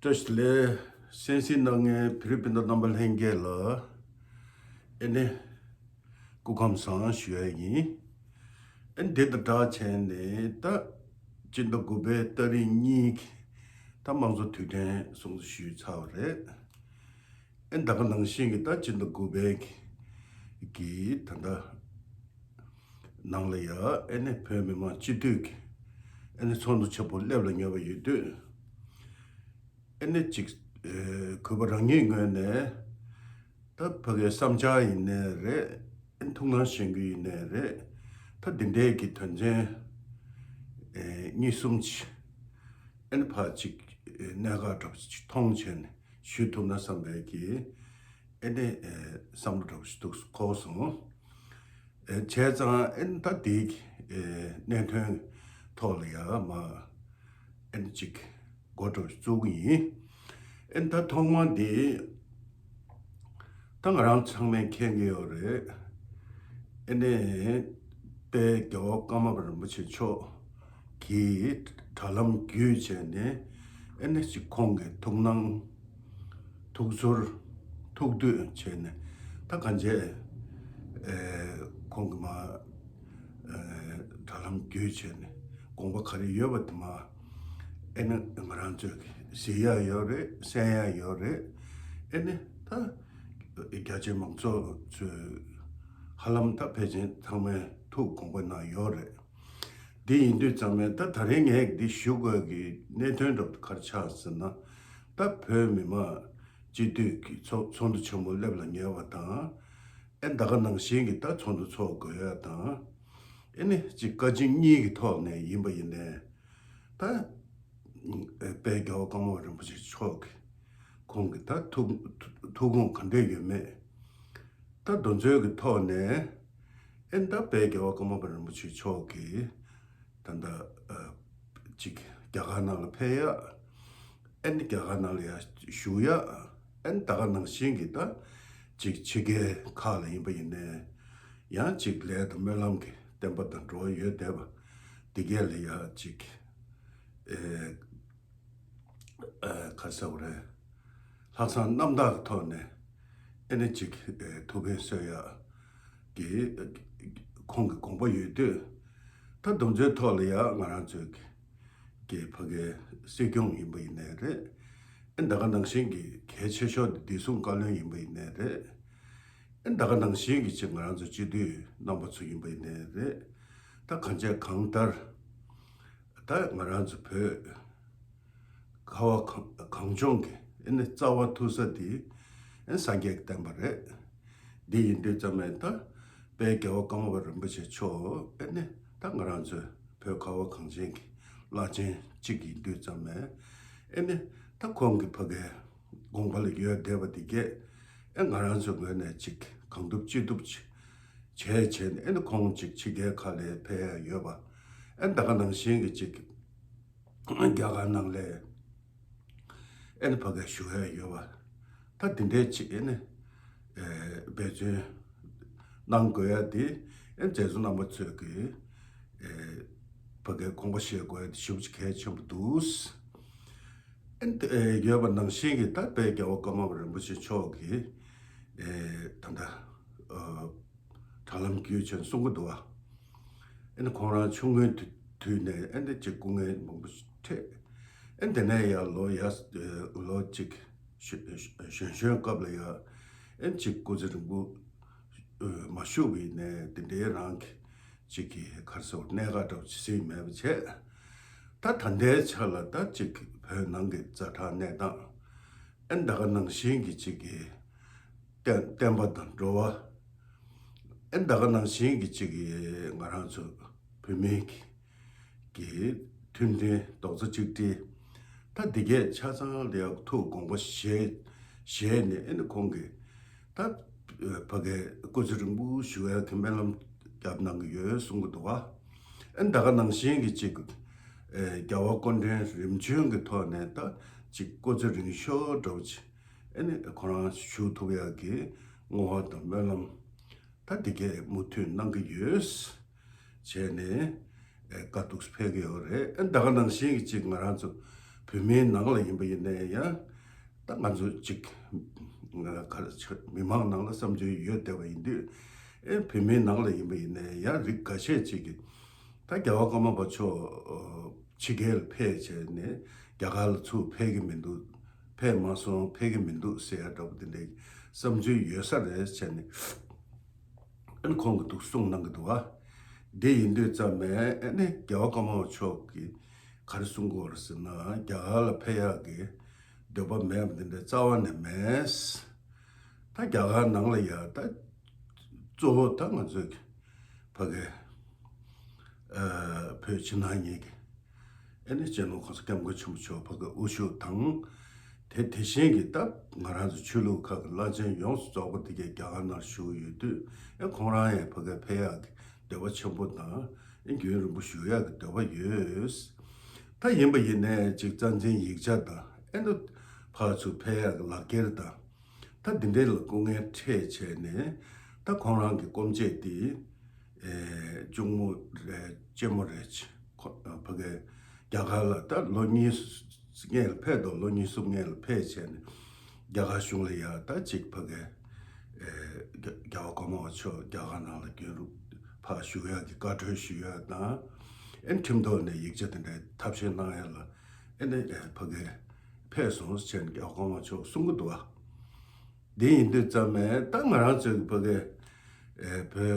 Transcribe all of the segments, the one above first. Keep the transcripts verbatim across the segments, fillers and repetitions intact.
བཀྲ་ཤིས་བདེ་ལེགས། གསན་གཟིགས་གནང་མཁན་བོད་རིགས་སྤུན་ཟླ་རྣམ་པ་ལྷན་རྒྱས་ལ་ཨེ་ནི་སྐུ་ཁམས་བཟང་ཞུ་ཡ་ཡིན། ཨེ་ནི་དེ་དང་སྦྲགས་བྱས་ནས་ད་སྤྱི་ཟླ་དགུ་པའི་ཏ་རིག་གཉིས་ཀྱི་ད་དམངས་གཙོ་དུས་དྲན་སྲུང་བརྩི་ཞུས་ཚར་བ་རེད། ཨེ་ནི་ད་ག་ནང་བཞིན་གྱི་ད་སྤྱི་ཟླ་དགུ་པའི་གི་གི་ད་ལྟ་ནང་ལ་ཡ་ཨེ་ནི་བོད་མི་མང་སྤྱི་འཐུས་ཀྱི་ཨེ་ནི་ཚོགས་འདུ་ཆེན་པོ་སླེབས་ལ་ཉེ་བ་ཡོད་དུས། ཨེ་ནི་ཅིག་ཨེ་གུས་པ་རང་ཉིད་ངོས་ནས་ད་ཕ་གའི་བསམ་འཆར་ཡིན་ནའི་རེད། ཨེ་ནི་ཐུགས་སྣང་བཞེས་རྒྱུ་ཡིན་ནའི་རེད། ད་འདི་འདྲའི་གི་དོན་ཚན་ཨེ་གཉིས་གསུམ་ཅིག་ཨེ་ནི་ཕར་ཅིག་ཨེ་གནད་འགག་འདྲ་པོ་ཅིག་མཐོང་བྱས་ནས་ཞུ་ཐུབ་ན་བསམ་པའི་གི་ཨེ་ནི་ཨེ་བསམ་བློ་འདྲ་པོ་ཞིག་འདུག་འཁོར་སོང་། ཨེ་བྱས་ཙང་ཨེ་ནི་ད་དེའི་ཨེ་གནད་དོན་ཐོག་ལ་ཡ་མ་ཨེ་ནི་ཅིག་འགོ་འདྲ་པོ་ཞིག་བཙུགས་ཀྱི་ཡིན། ཨེ་ནི་ད་ཐོག་མ་འདི་ད་ང་རང་ཚང་མས་མཁྱེན་གྱི་ཡོད་རེད། ཨེ་ནི་དཔལ་རྒྱལ་བ་ཀརྨ་པ་རིན་པོ་ཆེ་མཆོག་གིས་དྲ་ལམ་བརྒྱུད་བྱས་ནས་ཨེ་ནི་ཅིག་ཁོང་གི་ཐུགས་སྣང་ཐུགས་ཚོར་ཐུགས་འདོད་བྱས་ནས་ད་གང་བྱས་ཨེ་ཁོང་གི་མ་ཨེ་དྲ་ལམ་བརྒྱུད་བྱས་ནས་དགོངས་པ་ག་རེ་ཡོད་པ་དེ་མ་ཨེ་ནི་ང་རང་ཚོས་གཟིགས་ཡ་ཡོད་རེད། གསན་ཡ་ཡོད་རེད། ཨེ་ནི་ད་རྒྱ་ཆེའི་མང་ཚོགས་ཚོས་ཧ་ལམ་ད་ཕལ་ཆེར་ཚང་མས་ཐུགས་དགོངས་པ་གནང་ཡོད་རེད། འདི་ཡིན་དུས་ཙམ་ནས་ད་ད་རིང་ངས་འདི་ཞུ་དགོས་ཀྱི་གནད་དོན་འདྲ་པོ་ག་རེ་ཆགས་ཟེར་ན། ད་བོད་མི་མང་སྤྱི་འཐུས་ཀྱི་ཚོགས་ཚོགས་འདུ་ཆེན་མོ་སླེབས་ལ་ཉེ་བ་དང་། ཨེ་ད་ག་ནང་བཞིན་གྱི་ད་ཚོགས་འདུ་ཚོགས་དགོས་ཡ་དང་། ཨེ་ནི་ཅིག་བཀའ་སྤྱི་གཉིས་ཀྱི་ཐོག་ནས་ཡིན་པ་ཡིན་ནའི། ད་དཔལ་རྒྱལ་བ་ཀརྨ་པ་རིན་པོ་ཆེ་མཆོག་གི་ཁོང་གི་ད་ཐུགས་ཐུགས་དགོངས་ག་འདྲས་ཡོད་མེད། ད་དེ་ཚོའི་གི་ཐོག་ནས་ཨེ་ད་དཔལ་རྒྱལ་བ་ཀརྨ་པ་རིན་པོ་ཆེ་མཆོག་གིས་ད་ལྟ་ཨ་ཅིག་རྒྱ་གར་ནང་ལ་ཕེབས་ཡ། ཨེ་ནི་རྒྱ་གར་ནང་ལ་ཡ་བཞུགས་ཡ། ཨེ་ནི་ད་ག་ནང་བཞིན་གྱི་ད་ཅིག་ཕྱི་རྒྱལ་ཁག་ལ་ཡིན་པ་ཡིན་ནའི་ཡང་ཅིག་ལས་དང་སྨོན་ལམ་གྱི་བསྟན་པ་དང་འགྲོ་བ་ཡོད་བསྡད་པ་འདི་གས་ལ་ཡ་ཅིག་ཨེ་ཨ་ག་རེ་ཟེར་དགོས་རེད། ལྷག་བསམ་རྣམ་དག་གི་ཐོག་ནས་ཨེ་ནི་ཅིག་ཨེ་ཐུགས་ཕན་གསོས་ཡག་གི་ཁོང་གི་དགོངས་པ་ཡོད་དུས། ད་དེ་ཚོའི་ཐོག་ལ་ཡང་ང་རང་ཚོའི་གི་ཕ་གའི་སྲིད་སྐྱོང་ཡིན་པ་ཡིན་ནའི་རེད། ཨེ་ད་ག་ནང་བཞིན་གྱི་གལ་ཆེ་ཤོས་དེ་བདེ་སྲུང་བཀའ་བློན་ཡིན་པ་ཡིན་ནའི་རེད། ཨེ་ད་ག་ནང་བཞིན་གྱི་ཅིག་ང་རང་ཚོ་སྤྱི་འཐུས་རྣམ་པ་ཚོ་ཡིན་པ་ཡིན་ནའི་རེད། ད་གང་བྱས་གང་ལྟར་ད་ང་རང་ཚོ་བོད་ཁ་བ་གངས་གངས་ལྗོངས་ཀྱི་ཨེ་ནི་རྩ་བ་ཐུག་ས་དེ་ཨེ་སངས་རྒྱས་ཀྱི་བསྟན་པ་རེད། འདི་ཡིན་དུས་ཙམ་ནས་ད་དཔལ་རྒྱལ་བ་ཀརྨ་པ་རིན་པོ་ཆེ་མཆོག་ཨེ་ནི་ད་ང་རང་ཚོའི་བོད་ཁ་བ་གངས་ཅན་གྱི་བླ་ཆེན་གཅིག་ཡིན་དུས་ཙམ་ནས་ཨེ་ནི་ད་ཁོང་གི་ཕ་གའི་དགོངས་པ་ལ་ཡོད་བསྡད་པ་འདི་གས་ཨེ་ང་རང་ཚོའི་ངོས་ནས་ཅིག་གང་ཐུབ་ཅི་ཐུབ་ཅིག་བྱས་བྱས་ནས་ཨེ་ནི་ཁོང་ཅིག་ཕྱི་རྒྱལ་ཁག་ལ་ཕེབས་ཡ་ཡོད་པ། ཨེ་ད་ག་ནང་བཞིན་གྱི་ཅིག་རྒྱ་གར་ནང་ལ་ཨེ་ནི་ཕ་གིར་བཞུགས་ཡ་ཡོད་པ། ད་དེ་འདྲའི་ཅིག་ཨེ་ནི་ཨེ་འབད་བརྩོན་གནང་དགོས་ཡ་དེ་ཨེ་མཛད་གཙོ་རྣམ་པ་ཚོས་ཀྱི་ཨེ་ཕ་གིར་དགོངས་པ་བཞེས་དགོས་ཡ་དེ་ཞེ་པོ་ཅིག་གལ་ཆེན་པོ་འདུག་ཨེ་ནི་ཨེ་ཡོད་པ་ནང་བཞིན་གྱི་ད་དཔལ་རྒྱལ་བ་ཀརྨ་པ་རིན་པོ་ཆེ་མཆོག་གིས་ཨེ་ད་ལྟ་ཨ་དྲ་ལམ་བརྒྱུད་བྱས་གསུང་གི་འདུག་བ། ཨེ་ནི་ཁོང་རང་ཆུང་ངུའི་དུས་དུས་ནས་ཨེ་འདི་ཅིག་སྐུ་ངལ་མང་པོ་འཕྲད། ཨེ་འདི་ནས་ཡར་ལོ་ཡར་ལོ་གཅིག་གཞོན་གཞོན་སྐབས་ལ་ཡར་ཨེ་ཅིག་སྐུ་ཚེ་རིང་པོ་མ་བཞུགས་པའི་ནས་འདི་འདྲའི་རང་གི་ཅིག་གི་གར་སོགས་གནད་འགག་འདྲ་བོ་ཅིག་གཟིགས་མེད་པ་བྱས། ད་ད་ལྟའི་ཆ་ལ་ད་ཅིག་བོད་ནང་གི་ཛ་དྲག་གནས་སྟངས་ཨེ་ད་ག་ནང་བཞིན་གྱི་ཅིག་གི་བསྟན་བསྟན་པ་དང་འགྲོ་བ། ཨེ་ད་ག་ནང་བཞིན་གྱི་ཅིག་གི་ང་རང་ཚོ་བོད་མི་གི་གི་མཐུན་སྒྲིལ་རྡོག་རྩ་གཅིག་སྒྲིལ། ད་འདི་གས་ཆ་ཚང་ལ་ཡག་ཐུགས་དགོངས་པ་བཞེས་བཞེས་ནས་ཨེ་ནི་ཁོང་གིས་ད་ཕ་གའི་སྐུ་ཚེ་རིང་པོ་བཞུགས་ཡག་གི་སྨོན་ལམ་རྒྱབ་གནང་གི་ཡོད་གསུང་གི་འདུག་བ། ཨེ་ད་ག་ནང་བཞིན་གྱི་ཅིག་ཨེ་རྒྱལ་བ་སྐུ་ཕྲེང་རིམ་བྱོན་གྱི་ཐོག་ནས་ད་ཅིག་སྐུ་ཚེ་རིང་ཤོས་འདྲ་བོ་ཅིག་ཨེ་ནི་ཁོ་རང་བཞུགས་ཐུབ་ཡག་གི་བསྔོ་བ་དང་སྨོན་ལམ་ད་འདི་གས་མུ་མཐུད་གནང་གི་ཡོད། བྱས་ནས་ཨེ་དཀའ་སྡུག་འཕེལ་གི་ཡོད་རེད། ཨེ་ད་ག་ནང་བཞིན་གྱི་ཅིག་ང་རང་ཚོ་ བོད་མིའི་ནང་ལ་ཡིན་པ་ཡིན་ནའི་ཡང་། ད་ང་ཚོ་གཅིག་ག་རེ་ཆགས། མི་མང་ནང་ལ་བསམ་ཚུལ་ཡོད་བསྡད་པ་ཡིན་དུས། ཨེ་བོད་མིའི་ནང་ལ་ཡིན་པ་ཡིན་ནའི་ཡང་རིགས་འགའ་ཤས་ཅིག་གིས་ད་རྒྱལ་བ་ཀརྨ་པ་མཆོག་ཕྱི་རྒྱལ་ལ་ཕེབས་བྱས་ནས་རྒྱ་གར་ལ་ཚུར་ཕེབས་ཀྱི་མི་འདུག་ཕེབས་མ་སོང་། ཕེབས་ཀྱི་མི་འདུག་ཟེར་ཡ་འདྲ་པོ་དེ་འདྲའི་བསམ་ཚུལ་ཡོད་ས་རེད་བྱས་ནས། ཨ་ནི་ཁོང་གིས་འདུག་གསུངས་གནང་གི་འདུག་བ། དེ་ཡིན་དུས་ཙམ་ནས་ཨ་ནི་རྒྱལ་བ་ཀརྨ་པ་མཆོག་གིས་ག་རེ་གསུང་གི་ཡོད་རེད་ཟེར་ན། རྒྱ་གར་ལ་ཕེབས་ཡག་གི་འདོད་པ་མེད་པ་འདི་འདྲ་རྩ་བ་ནས་མེད། ད་རྒྱ་གར་ནང་ལ་ཡ་ད་གཙོ་བོ་ད་ང་ཚོའི་ཕ་གི་ཨ་བོད་ཕྱི་ནང་གཉིས་ཀྱི་ཨ་ནི་སྤྱི་ནོར་༸གོང་ས་༸སྐྱབས་མགོན་ཆེན་པོ་མཆོག་ཕ་གི་དབུ་བཞུགས་དང་། དེ་དེ་བཞིན་གྱི་ད་ང་རང་ཚོ་ཆོས་ལུགས་ཁག་གི་བླ་ཆེན་ཡོངས་སུ་རྫོགས་པ་དེ་གས་རྒྱ་གར་ནང་བཞུགས་ཡོད་དུས། ཨེ་ཁོང་རང་ཡང་ཕ་གིར་ཕེབས་ཡག་གི་འདོད་པ་ཆེན་པོ་དང་། ཨེ་རྒྱུན་རིང་པོ་བཞུགས་ཡག་གི་འདོད་པ་ཡོད། ད་ཡིན་པ་ཡིན་ནའི་ཅིག་རྩ་འཛིན་ཡིག་ཆ་དང་། ཨེ་ནི་ཕར་ཚུར་ཕེབས་ཡག་གི་ལག་འཁྱེར་དང་། ད་འདི་འདྲའི་ལ་སྐུ་ངལ་འཕྲད་བྱས་ནས། ད་ཁོང་རང་གི་སྐུ་མཆེད་དེ་ཨེ་གཅུང་མོ་རེད། གཅེན་མོ་རེད། ཁོ་ཕ་གི་རྒྱ་གར་ལ་ད་ལོ་གཉིས་སྔོན་ལ་ཕེབས་དང་། ལོ་གཉིས་གསུམ་སྔོན་ལ་ཕེབས་བྱས་ནས་རྒྱ་གར་གཞུང་ལ་ཡ་ད་ཅིག་ཕ་གི་ཨེ་རྒྱ་རྒྱལ་བ་ཀརྨ་པ་མཆོག་རྒྱ་གར་ནང་ལ་རྒྱུན་རིང་ཕར་བཞུགས་ཡག་གི་བཀའ་འཁྲོལ་ཞུ་ཡག་དང་། ཨེ་ཁྲིམས་ཐོག་ནས་ཡིག་ཆ་དེ་འདྲའི་ཐབས་ཤེས་གནང་ཡག་ལ་ཨེ་ནི་ཨེ་ཕ་གི་ཕེབས་སོང་ཟེར་ནས་རྒྱལ་བ་ཀརྨ་པ་མཆོག་གསུང་གི་འདུག་བ། འདི་ཡིན་དུས་ཙམ་ནས་ད་ང་རང་ཚོའི་ཕ་གི་ཨེ་བོད་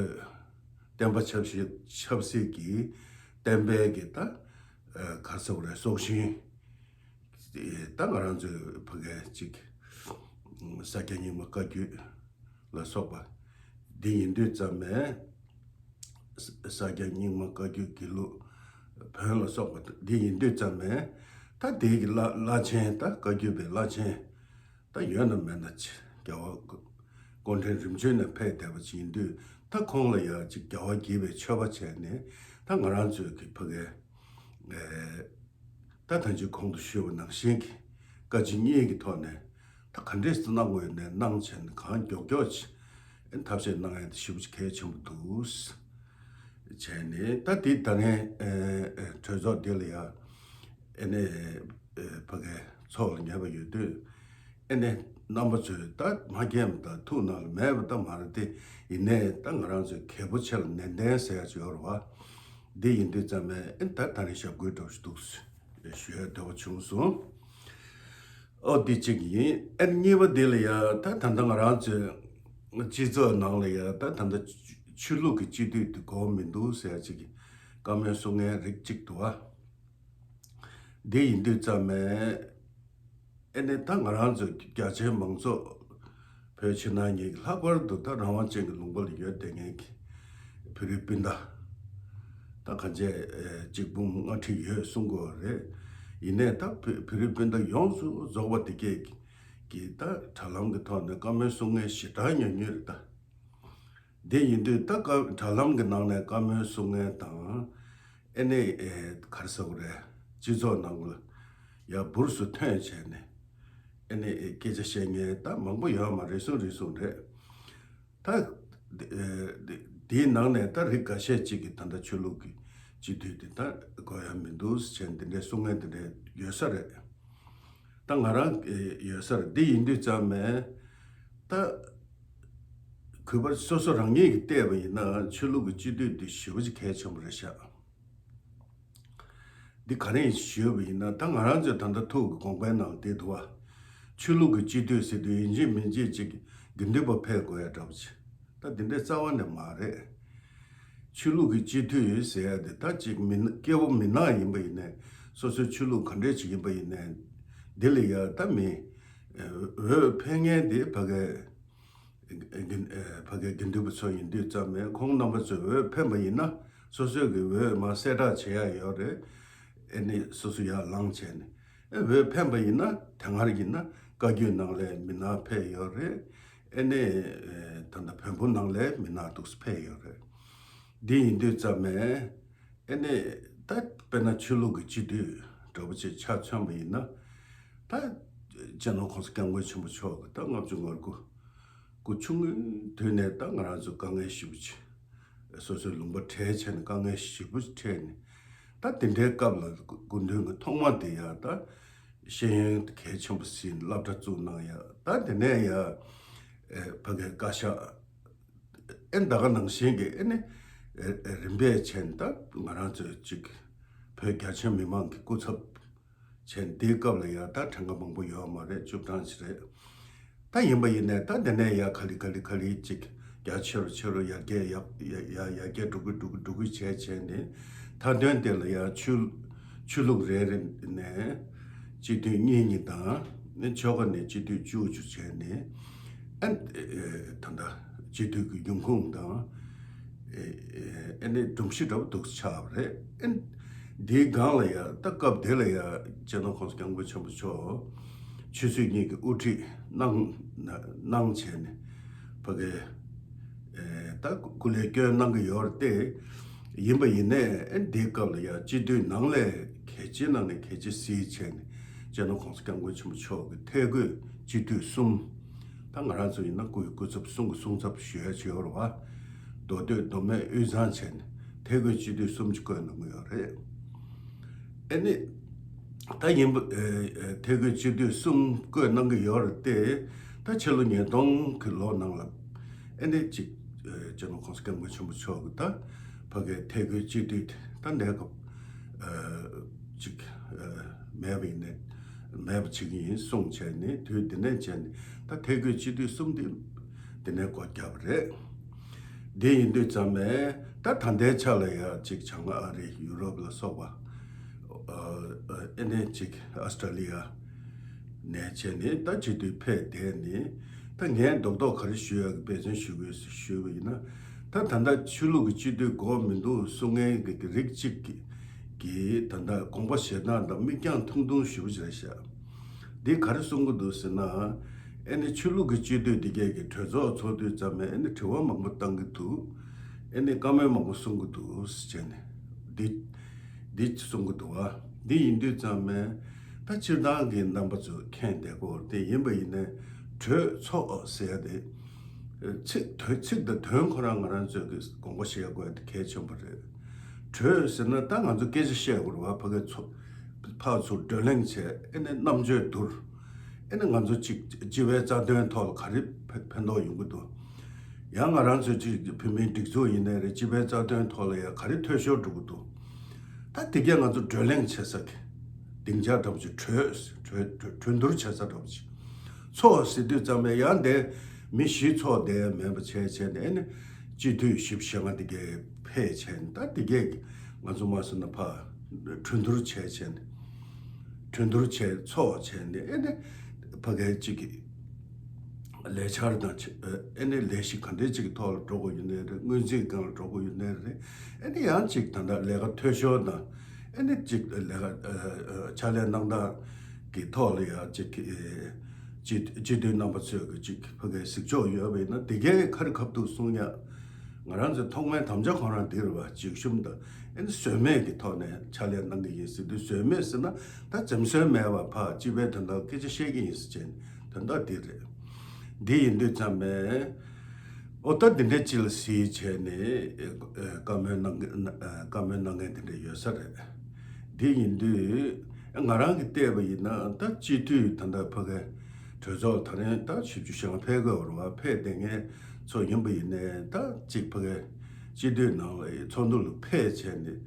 བསྟན་པ་ཆབ་སྲིད་ཆབ་སྲིད་ཀྱི་བསྟན་པའི་གི་ད་ཨེ་ག་རེ་ཟེར་དགོས་རེད། སྲོག་ཤིང་ད་ང་རང་ཚོའི་ཕ་གི་ཅིག་ས་སྐྱ་རྙིང་མ་བཀའ་བརྒྱུད་ལ་སོགས་པ་འདི་ཡིན་དུས་ཙམ་ནས། ས་སྐྱ་རྙིང་མ་བཀའ་བརྒྱུད་དགེ་ལུགས་བོན་ལ་སོགས་པ་འདི་ཡིན་དུས་ཙམ་ནས། ད་དེའི་གི་བླ་བླ་ཆེན། ད་བཀའ་བརྒྱུད་པའི་བླ་ཆེན་ད་ཡོད་ན་མེད་ན་ཅིག་རྒྱལ་བ་སྐུ་ཕྲེང་རིམ་བྱོན་ནས་ཕེབས་བསྡད་པ་ཅིག་ཡིན་དུས། ད་ཁོང་ལ་ཡ་ཅིག་རྒྱལ་བ་དགྱེས་པའི་མཆོད་པ་བྱས་ནས། ད་ང་རང་ཚོའི་གི་ཕ་གི་ཨེ་ད་ཐང་ཅིག་གོང་དུ་ཞུས་པ་ནང་བཞིན་གྱི་བཀའ་སྤྱི་གཉིས་ཀྱི་ཐོག་ནས་ད་ག་འདྲས་གནང་དགོས་ཡོད་ནས་གནང་བྱས་ནས། གང་མགྱོགས་མགྱོགས་ཅིག་ཨེ་ཐབས་ཤེས་གནང་ཡ་དེ་ཞེ་པོ་ཅིག་གལ་ཆེན་པོ་འདུག་བྱས་ནས། ད་དེ་ད་རིང་ཨེ་ཨེ་གྲོས་ཚོགས་འདི་ལ་ཡ་ཨེ་ནས་ཨེ་ཕ་གི་ཚོགས་ལ་ཉེ་བ་ཡོད་དུས། ཨེ་ནས་རྣམ་པ་ཚོས་ད་མ་མཁྱེན་པ་དང་ཐུགས་ནང་ལ་མེད་པ་ད་མ་རེད་དེ། ཡིན་ནའི་ད་ང་རང་ཚོའི་གལ་པོ་ཆེ་ལ་ནན་ཏན་ཟེར་ཡ་ཅིག་ཡོད་རེད་བ། འདི་ཡིན་དུས་ཙམ་ནས་ཨེ་ད་ད་རིང་ཞབས་སྐུལ་འདྲ་པོ་ཞིག་འདུག་ཞུ་ཡ་འདོད་པ་བྱུང་སོང་། ཨོ་འདི་གཅིག་ཡིན། ཨེ་གཉིས་པ་འདི་ལ་ཡ་ད་ད་ལྟ་ང་རང་ཚོའི་སྤྱི་ཚོགས་ནང་ལ་ཡ་ད་ད་ལྟ་ཆོས་ལུགས་ཀྱི་སྤྱི་འཐུས་དེ་གོ་མི་འདུག་ཟེར་ཡ་ཅིག་གི་བཀའ་མོལ་གསུང་མཁན་རིགས་གཅིག་འདུག་བ། འདི་ཡིན་དུས་ཙམ་ནས་ཨེ་ནས་ད་ང་རང་ཚོ་རྒྱ་ཆེའི་མང་ཚོགས་བོད་ཕྱི་ནང་གཉིས་ཀྱི་ལྷག་པར་དུ་ད་རང་དབང་ཅན་གྱི་ལུང་པ་ལ་ཡོད་བསྡད་མཁན་གྱི་བོད་རིགས་སྤུན་ཟླ་ད་གང་ཆེ་ཨེ་གཅིག་འབུམ་ལྔ་ཁྲི་ཡོད་གསུང་གི་ཡོད་རེད། ཡིན་ནའི་ད་བོད་བོད་རིགས་སྤུན་ཟླ་ཡོངས་སུ་རྫོགས་པ་དེ་གས་ཀྱི་ད་དྲ་ལམ་གྱི་ཐོག་ནས་བཀའ་མོལ་གསུང་མཁན་ཞེ་དྲག་ཉུང་ཉུང་རེད་ད། དེ་ཡིན་དུས་ད་བཀའ་དྲ་ལམ་གྱི་ནང་ནས་བཀའ་མོལ་གསུང་མཁན་དང་། ཨེ་ནས་ཨེ་ག་རེ་ཟེར་དགོས་རེད། སྤྱི་ཚོགས་ནང་ལ་ཡར་འབུར་སུ་ཐོན་བྱས་ནས། ཨེ་ནས་ཨེ་སྐད་ཆ་བཤད་མཁན་ད་མང་པོ་ཡོད་མ་རེད། རེ་ཟུང་རེ་ཟུང་རེད། ད་དེ་ཨེ་དེ་དེའི་ནང་ནས་ད་རིགས་འགའ་ཤས་ཅིག་གིས་ད་ལྟ་ཆོས་ལུགས་ཀྱི་སྤྱི་འཐུས་དེ་ད་དགོས་ཡ་མི་འདུག་ཟེར་འདི་འདྲའི་གསུང་མཁན་དེ་འདྲ་ཡོད་ས་རེད། ད་ང་རང་ཨེ་ཡོད་ས་རེད། འདི་ཡིན་དུས་ཙམ་ནས་ད་གུས་པ་སོ་སོ་རང་ཉིད་ཀྱིས་བལྟས་པ་ཡིན་ན་ཆོས་ལུགས་ཀྱི་སྤྱི་འཐུས་འདི་ཞེ་པོ་ཅིག་གལ་ཆེན་པོ་རེད་ཤག་འདི་ག་རེ་ཞུས་པ་ཡིན་ན། ད་ང་རང་ཚོའི་ད་ལྟ་ཐུགས་ཀྱི་དགོངས་པའི་ནང་དེ་འདུག་བ། ཆོས་ལུགས་ཀྱི་སྤྱི་འཐུས་ཟེར་དུས་ཡིན་གཅིག་མིན་གཅིག་ཅིག་དགེ་འདུན་པ་ཕེབས་དགོས་ཡ་འདྲ་པོ་ཅིག་ད་འདི་འདྲའི་རྩ་བ་ནས་མ་རེད། ཆོས་ལུགས་ཀྱི་སྤྱི་འཐུས་ཟེར་ཡ་དེ་ད་ཅིག་མི་སྣ་སྐྱེ་བོ་མི་ནག་ཡིན་པ་ཡིན་ནའི། སོ་སོའི་ཆོས་ལུགས་ག་འདྲས་ཅིག་ཡིན་པ་ཡིན་ནའི། འདི་ལ་ཡ་ད་མི་འོས་འཕེན་མཁན་དེ་ཕ་གི་ཕ་གི་དགེ་འདུན་པ་ཚོ་ཡིན་དུས་ཙམ་ནས། ཁོང་རྣམ་པ་ཚོས་འོས་འཕེན་པ་ཡིན་ན་སོ་སོའི་གི་འོས་མར་གསལ་བསྒྲགས་བྱེད་ཡ་ཡོད་རེད། ཨེ་ནི་སོ་སོ་ཡར་ལངས་བྱས་ནས། ཨེ་འོས་འཕེན་པ་ཡིན་ན་དེ་སྔར་ཡིན་ན་བཀའ་བརྒྱུད་ནང་ལ་མི་སྣ་ཕེབས་ཡོད་རེད། ཨེ་ནས་ཨེ་ད་ལྟ་བོན་པོ་ནང་ལ་མི་སྣ་འདུག་སེ་ཕེབས་ཡོད་རེད། འདི་ཡིན་དུས་ཙམ་ནས་ཨེ་ནས་ད་དཔེར་ན་ཆོས་ལུགས་ཀྱི་སྤྱི་འཐུས་འདྲ་པོ་ཅིག་ཆ་མཚོན་པ་ཡིན་ན། ད་སྤྱི་ནོར་༸གོང་ས་༸སྐྱབས་མགོན་ཆེན་པོ་མཆོག་གི་ད་ལྔ་བཅུ་ང་དགུ་སྐུ་ཆུང་ངུའི་དུས་ནས་ད་ང་རང་ཚོ་དཀའ་ངལ་ཞེ་པོ་ཅིག་སོ་སོའི་ལུང་པ་བྲལ་བྱས་ནས་དཀའ་ངལ་ཞེ་པོ་འཕྲད་ནས། ད་དེ་འདྲའི་སྐབས་ལ་སྐུ་མདུན་གྱི་ཐོག་མ་དེ་ཡང་ད་ ཤེས་ཡོན་གལ་ཆེན་པོ་ཟིན་སློབ་གྲྭ་བཙུགས་གནང་ཡ། ད་དེ་ནས་ཡ་ཨེ་ཕ་གའི་བཀའ་ཤག་ཨེ་ད་ག་ནང་བཞིན་གྱི་ཨེ་ནི་ཨེ་རིམ་པས་བྱས་ནས་ད་ང་རང་ཚོའི་ཅིག་བོད་རྒྱ་ཆེ་མི་མང་གི་སྐུ་ཚབ་བྱས་ནས། དེའི་སྐབས་ལ་ཡ་ད་གྲངས་ཀ་མང་པོ་ཡོད་མ་རེད། བཅུ་གྲངས་ཅིག་རེད། ད་ཡིན་པ་ཡིན་ནས་ད་དེ་ནས་ཡ་ག་ལེ་ག་ལེ་ག་ལེ་ཅིག་རྒྱ་ཆེ་རུ་ཆེ་རུ་ཡར་རྒྱས་ཡར་ཡར་ཡར་རྒྱས་འགྲོ་གི་འགྲོ་གི་འགྲོ་གི་བྱས་བྱས་ནས། མཐའ་དོན་དེ་ལ་ཡ་ཆོས་ཆོས་ལུགས་རེ་རེ་ནས་སྤྱི་འཐུས་གཉིས་གཉིས་དང་། ནི་ཆོལ་ཁ་ནས་སྤྱི་འཐུས་བཅུ་བཅུ་བྱས་ནས། ཨ་ད་ལྟ་སྤྱི་འཐུས་ཀྱི་ཡོང་ཁུངས་དང་། ཨེ་ཨེ་ནི་སྒྲོམ་གཞི་འདྲ་པོ་འདུག་ཆགས་པ་རེད། ཨེ་འདིའི་སྒང་ལ་ཡ་ད་སྐབས་དེ་ལ་ཡ་སྤྱི་ནོར་༸གོང་ས་༸སྐྱབས་མགོན་ཆེན་པོ་མཆོག་ཆོས་སྲིད་གཉིས་ཀྱི་དབུ་ཁྲིད་གནང་གནང་བྱས་ནས། ཕ་གི་ཨེ་ད་སྐུ་ལས་སྐྱོན་གནང་གི་ཡོད་རེད་དེ། ཡིན་པ་ཡིན་ནའི་ཨེ་འདིའི་སྐབས་ལ་ཡ་སྤྱི་འཐུས་ནང་ལས་གལ་ཆེ་ནང་ནས་གལ་ཆེ་སྲིད་བྱས་ནས་སྤྱི་ནོར་༸གོང་ས་༸སྐྱབས་མགོན་ཆེན་པོ་མཆོག་གི་ཐད་བསྐོས་སྤྱི་འཐུས་གསུམ། ད་ང་རང་ཚོ་ཡིན་ན་སྐུ་ཡི་སྐུ་ཚབ་གསུམ་གྱི་གསུང་ཚབ་ཞུ་ཡ་ཅིག་ཡོད་རེད་བ། མདོ་སྟོད་མདོ་སྨད་དབུས་གཙང་བྱས་ནས་ཐད་བསྐོས་སྤྱི་འཐུས་གསུམ་ཅིག་བསྐོས་གནང་གི་ཡོད་རེད། ཨེ་ནི། ད་ཡིན་པ་ཨེ་ཨེ་ཐད་བསྐོས་སྤྱི་འཐུས་གསུམ་བསྐོས་གནང་གི་ཡོད་རེད་དེ། ད་ཕྱི་ལོ་ཉིས་སྟོང་གི་ལོ་ནང་ལ་ཨེ་ནི་ཅིག་ཨེ་སྤྱི་ནོར་༸གོང་ས་༸སྐྱབས་མགོན་ཆེན་པོ་མཆོག་གིས་ད་ཕ་གའི་ཐད་བསྐོས་སྤྱི་འཐུས་དེ་ད་གནས་སྐབས་ཨེ་ཅིག་ཨེ་མེད་པ་ཡིན་ནའི་མེད་པ་བྱེད་ཀྱི་ཡིན་གསུངས་བྱས་ནས། དུས་དེ་ནས་བྱས་ནས་ད་ཐད་བསྐོས་སྤྱི་འཐུས་གསུམ་དེ་དེ་ནས་སྒོ་བརྒྱབ་པ་རེད། དེ་ཡིན་དུས་ཙམ་ནས་ད་ད་ལྟའི་ཆ་ལ་ཡ་ཅིག་བྱང་ཨ་རི། ཡུ་རོབ་ལ་སོགས་པ། ཨ་ཨ་ཨེ་ནས་ཅིག་ཨོ་སི་ཊོ་ལི་ཡ་ནས་བྱས་ནས་ད་སྤྱི་འཐུས་ཕེབས་བསྡད་ནས། ད་ངས་རྡོག་རྡོག་ག་རེ་ཞུ་ཡ་གི་འབད་བརྩོན་ཞུ་དགོས་ཞུས་པ་ཡིན་ན། ད་ད་ལྟ་ཆོས་ལུགས་ཀྱི་སྤྱི་འཐུས་དགོས་མི་འདུག་གསུང་མཁན་གྱི་རིགས་གཅིག་གི་གི་ད་ལྟ་དགོངས་པ་བཞེས་སྟངས་དང་མིག་རྒྱང་ཐུང་ཐུང་ཞེ་པོ་ཅིག་རེད་ཤག་འདི་ག་རེ་གསུང་གི་འདུག་ཟེར་ན། ཨེ་ནི་ཆོས་ལུགས་ཀྱི་སྤྱི་འཐུས་འདི་གས་ཀྱི་གྲོས་ཚོགས་ཚོགས་དུས་ཙམ་ནས་ཨེ་ནི་དྲི་བ་མང་པོ་བཏང་གི་འདུག་ཨེ་ནི་བཀའ་མོལ་མང་པོ་གསུང་གི་འདུག་ཟེར་བྱས་ནས་འདི་འདི་གསུང་གི་འདུག་བ། འདི་ཡིན་དུས་ཙམ་ནས་ད་སྤྱིར་བཏང་གི་རྣམ་པ་ཚོས་མཁྱེན་བསྡད་ཀྱི་ཡོད་རེད། དེ་ཡིན་པ་ཡིན་ནའི་གྲོས་ཚོགས་ཟེར་ཡ་དེ། ཚིག་དོན་ཚིག་དང་དོན་ཁོ་རང་ང་རང་ཚོས་ཀྱི་དགོངས་པ་བཞེས་དགོས་དེ་གལ་ཆེན་པོ་རེད། གྲོས་ཟེར་ན་ད་ང་ཚོ་སྐད་ཆ་བཤད་དགོས་རེད་བ། ཕ་གི་ཚོ་ཕར་ཚུར་བགྲོ་གླེང་བྱས། ཨེ་ནས་རྣམ་དཔྱོད་བསྡུར། ཨེ་ནས་ང་ཚོ་གཅིག་སྤྱི་པའི་རྩ་དོན་ཐོག་ལ་ག་རེ་ཕན་ཕན་ཐོགས་ཡོང་གི་འདུག་ཡང་ང་རང་ཚོ་གཅིག་བོད་མིའི་སྒྲིག་འཛུགས་ཡིན་ནའི་རེད། སྤྱི་པའི་རྩ་དོན་ཐོག་ལ་ཡང་ག་རེ་འཐུས་ཤོར་འགྲོ་གི་འདུག་ད་དེ་གས་ང་ཚོ་བགྲོ་གླེང་བྱེད་ས་གི་སྡིངས་ཆ་འདྲ་པོ་ཅིག་གྲོས་གྲོས་གྲོས་གྲོས་བསྡུར་བྱེད་ས་འདྲ་པོ་ཅིག་ཚོགས་ཟེར་དུས་ཙམ་པས་ཡང་དེ་མི་བཞི་ཚོགས་བསྡད་མེད་པ་བྱས་བྱས་ནས། ཨེ་ནི་སྤྱི་འཐུས་བཞི་བཅུ་ཞེ་ལྔ་དེ་གས་ཕེབས་བྱས་ནས། ད་དེ་གས་ང་ཚོ་མ་སོང་ན་ཕར་གྲོས་བསྡུར་བྱས་བྱས་ནས། གྲོས་བསྡུར་བྱས་ཚོགས་བྱས་ནས། ཨེ་ནི་ཕ་གའི་གཅིག་གི་ལས་འཆར་དང་ཆ་ཨེ་ནི་ལས་གཞི་ག་འདྲའི་གཅིག་གི་ཐོག་ལ་འགྲོ་དགོས་ཡོད་ནའི་རེད། སྔོན་རྩིས་སྒང་ལ་འགྲོ་དགོས་ཡོད་ནའི་རེད། ཨེ་ནི་ཡང་གཅིག་ད་ལྟ་ལས་ཀ་འཐུས་ཤོར་དང་། ཨེ་ནི་གཅིག་ལས་ཀ་ཨ་ཨ་ཕྱག་ལས་གནང་སྟངས་ཀྱི་ཐོག་ལ་ཡང་གཅིག་གི་སྤྱི་སྤྱི་འཐུས་རྣམ་པ་ཚོས་ཀྱི་གཅིག་ཕ་གའི་གཟིགས་ཕྱོགས་ཡོད་པ་ཡིན་ན། དེ་གའི་ཁ་རི་ཁ་ཐུག་གསུང་ཡ། ང་རང་ཚོའི་ཐོག་མའི་དམ་བཅའ་ཁོ་རང་འདི་རེད་བ། ཅིག་ཤུམ་དང་ཨེ་ནི་ཟོལ་མེད་ཀྱི་ཐོག་ནས་ཕྱག་ལས་གནང་གི་ཡིན་ཟེར་དུས། ཟོལ་མེད་ཟེར་ན་ད་འཛེམ་ཟོན་མེད་པ་ཕར་སྤྱི་པའི་དོན་དག་སྐད་ཆ་བཤད་ཀྱི་ཡིན་ཟེར་བྱས་ནས་དོན་དག་འདི་རེད། འདི་ཡིན་དུས་ཙམ་པས། ཨོ་ད་འདི་འདྲ་ཅིག་ལ་གཟིགས་བྱས་ནས་ཨེ་བཀའ་མོལ་གནང་གི་བཀའ་མོལ་གནང་མཁན་དེ་འདྲ་ཡོད་ས་རེད། འདི་ཡིན་དུས་ང་རང་གིས་བལྟས་པ་ཡིན་ན། ད་སྤྱི་འཐུས་ད་ལྟ་ཕ་གའི་གྲོས་ཚོགས་ད་རིང་ད་བཞི་བཅུ་ཞེ་ལྔ་ཕེབས་དགོས་པ་རེད་བ། ཕེབས་བསྡད་མཁན་ཚོ་ཡིན་པ་ཡིན་ནའི་ད་གཅིག་ཕ་གའི་སྤྱི་འཐུས་ནང་ལ་ཚོགས་འདུ་ལ་ཕེབས་བྱས་ནས་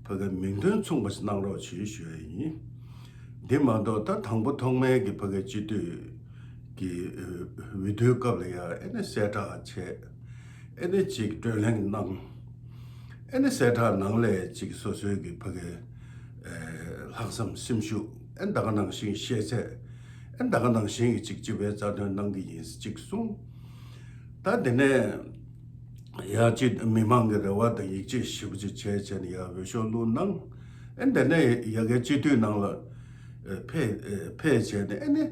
ཕ་གའི་མིང་དོན་མཚུངས་པ་ཞིག་གནང་རོགས་བྱེད་ཞུ་ཡ་ཡིན། འདི་མ་གཏོགས་ད་དང་པོ་ཐོག་མའི་གི་ཕ་གའི་སྤྱི་འཐུས་ཀྱི་ཨ་འོས་བསྡུའི་སྐབས་ལ་ཡ་ཨེ་ནི་གསལ་བསྒྲགས་བྱས། ཨེ་ནི་གཅིག་བགྲོ་གླེང་གནང་། ཨེ་ནི་གསལ་བསྒྲགས་ནང་ལས་གཅིག་སོ་སོའི་གི་ཕ་གའི་ཨེ་ལྷག་བསམ་སེམས་ཤུགས། ཨེ་ད་ག་ནང་བཞིན་ཤེས་ཚད། ཨེ་ད་ག་ནང་བཞིན་གི་གཅིག་སྤྱི་པའི་རྩ་དོན་གནང་གི་ཡིན་ཟེར་གཅིག་གསུངས། ད་དེ་ནས་ཡ་གཅིག་མི་མང་གི་རེ་བ་དང་ཡིད་ཆེས་ཞེ་པོ་ཅིག་བྱས་བྱས་ནས་ཡ་འོས་ཤོག་བླུགས་གནང་། ཨེ་དེ་ནས་ཡ་གའི་སྤྱི་འཐུས་ནང་ལ་ཨེ་ཕེབས་ཨེ་ཕེབས་བྱས་ནས། ཨེ་ནི་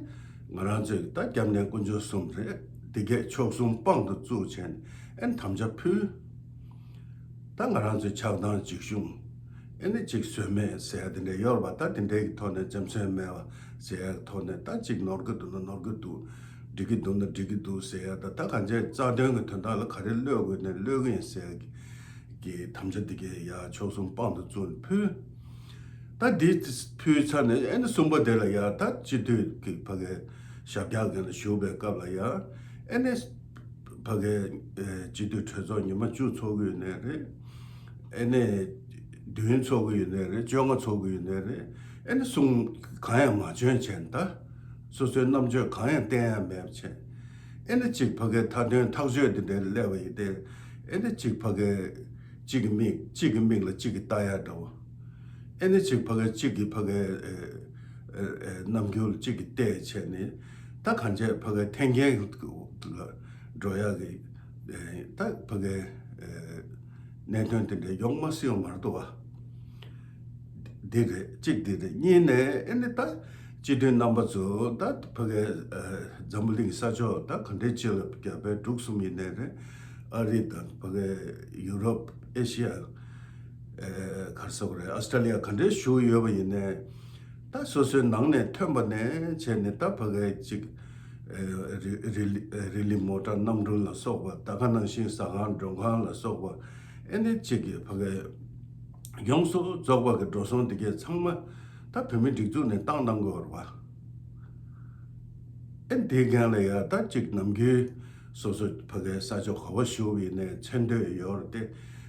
ང་རང་ཚོས་ད་སྐྱབས་གནས་དཀོན་མཆོག་གསུམ་རེད། དེ་གས་མཆོག་གསུམ་དཔང་དུ་བཙུགས་བྱས་ནས་ཨེ་དམ་བཅའ་ཕུལ། ད་ང་རང་ཚོའི་ཆགས་སྡང་འཇིགས་ཞུམ། ཨེ་ནི་གཅིག་ཟོལ་མེད་ཟེར་ཡ་དེ་འདྲ་ཡོད་རེད་བ། ད་དེ་འདྲའི་གི་ཐོག་ནས་འཛེམ་ཟོན་མེད་པ་ཟེར་ཡ་གི་ཐོག་ནས། ད་གཅིག་ནོར་གི་འདུག་ན་ནོར་གི་འདུག་འགྲིག་གི་འདུག་ན་འགྲིག་གི་འདུག་ཟེར་ཡ། ད་ད་གང་ཅིའི་རྩ་དོན་གི་དོན་དག་ལ་ག་རེ་བློས་དགོས་ནས་བློས་གི་ཡིན་ཟེར་ཡ་གི་གི་དམ་བཅའ་དེ་གས་ཡ་མཆོག་གསུམ་དཔང་དུ་བཙུགས་ནས་ཕུལ། ད་ ད་འདི་ཕུལ་ཚར་ནས་ཨེ་ནི་གསུམ་པ་དེ་ལ་ཡ་ད་སྤྱི་འཐུས་ཀྱི་ཕ་གའི་ཞབས་བཀྱག་གི་ལ་བཞུགས་པའི་སྐབས་ལ་ཡ་ཨེ་ནི་ཕ་གའི་སྤྱི་འཐུས་གྲོས་ཚོགས་ཉི་མ་བཅུ་ཚོགས་ཀྱི་ཡོད་ནའི་རེད། ཨེ་ནི་བདུན་ཚོགས་ཀྱི་ཡོད་ནའི་རེད། བཅོ་ལྔ་ཚོགས་ཀྱི་ཡོད་ནའི་རེད། ཨེ་ནི་གསུང་གང་ཡང་མ་བྱོན་བྱས་ནས་ད་སོ་སོའི་རྣམ་དཔྱོད་གང་ཡང་བསྟན་ཡ་མེད་པ་བྱས། ཨེ་ནི་གཅིག་ཕ་གའི་མཐའ་དོན་ཐག་གཅོད་དེ་འདྲའི་སླེབས་པ་ཡིན་ཏེ། ཨེ་ནི་གཅིག་ཕ་གའི་གཅིག་གི་མིག་གཅིག་གི་མིག་ལ་གཅིག་གིས་ལྟ་ཡ་འདྲ་བོ། ཨེ་ནི་གཅིག་ཕ་གའི་གཅིག་གི་ཕ་གའི་ཨེ་ཨེ་ཨེ་རྣམ་འགྱུར་གཅིག་གིས་བལྟས་བྱས་ནས་ད་གང་བྱས་ཕ་གའི་འཐེན་འཁྱེར་ལ་འགྲོ་ཡ་གི་ཨེ་ད་ཕ་གའི་ཨེ་གནད་དོན་དེ་འདྲ་ཡོང་མ་སྲིད་ཡོང་མ་རེད་འདུག་བ། འདི་རེད། གཅིག་འདི་རེད། གཉིས་ནས་ཨེ་ནི་ད་སྤྱི་འཐུས་རྣམ་པ་ཚོ་ད་ཕ་གའི་ཨ་འཛམ་བུ་གླིང་ས་ཕྱོགས་ད་ག་འདྲའི་ཅི་ལ་རྒྱ་བལ་འབྲུག་གསུམ་ཡིན་ནའི་རེད། ཨ་རི་དང་ཕ་གའི་ཡུ་རོབ་ཨེ་ཤི་ཡ་ཨེ་ག་རེ་ཟེར་དགོས་རེད། ཨ་སི་ཊྲེ་ལི་ཡ་ག་འདྲའི་བཞུགས་ཡོད་པ་ཡིན་ནའི་ད་སོ་སོའི་ནང་ནས་ཐོན་པ་ནས་བྱས་ནས་ད་ཕ་གའི་གཅིག་ཨེ་རི་རི་ལི་རི་ལི་མོ་ཊ་གནམ་གྲུ་ལ་སོགས་པ་ད་ག་ནང་བཞིན་ཟ་ཁང་མགྲོན་ཁང་ལ་སོགས་པ་ཨེ་ནི་གཅིག་གི་ཕ་གའི་ཡོངས་སུ་རྫོགས་པ་གི་འགྲོ་སོང་དེ་གས་ཚང་མ་ད་བོད་མིའི་སྒྲིག་འཛུགས་ནས་བཏང་གནང་དགོས་རེད་བ། ཨེ་འདི་སྒང་ལ་ཡ་ད་གཅིག་ནམ་རྒྱུན་སོ་སོ་ཕ་གའི་ས་ཕྱོགས་ག་བ་བཞུགས་པ་ཡིན་ནའི་མཚན་བསྟོད་ཡོད་རེད་དེ།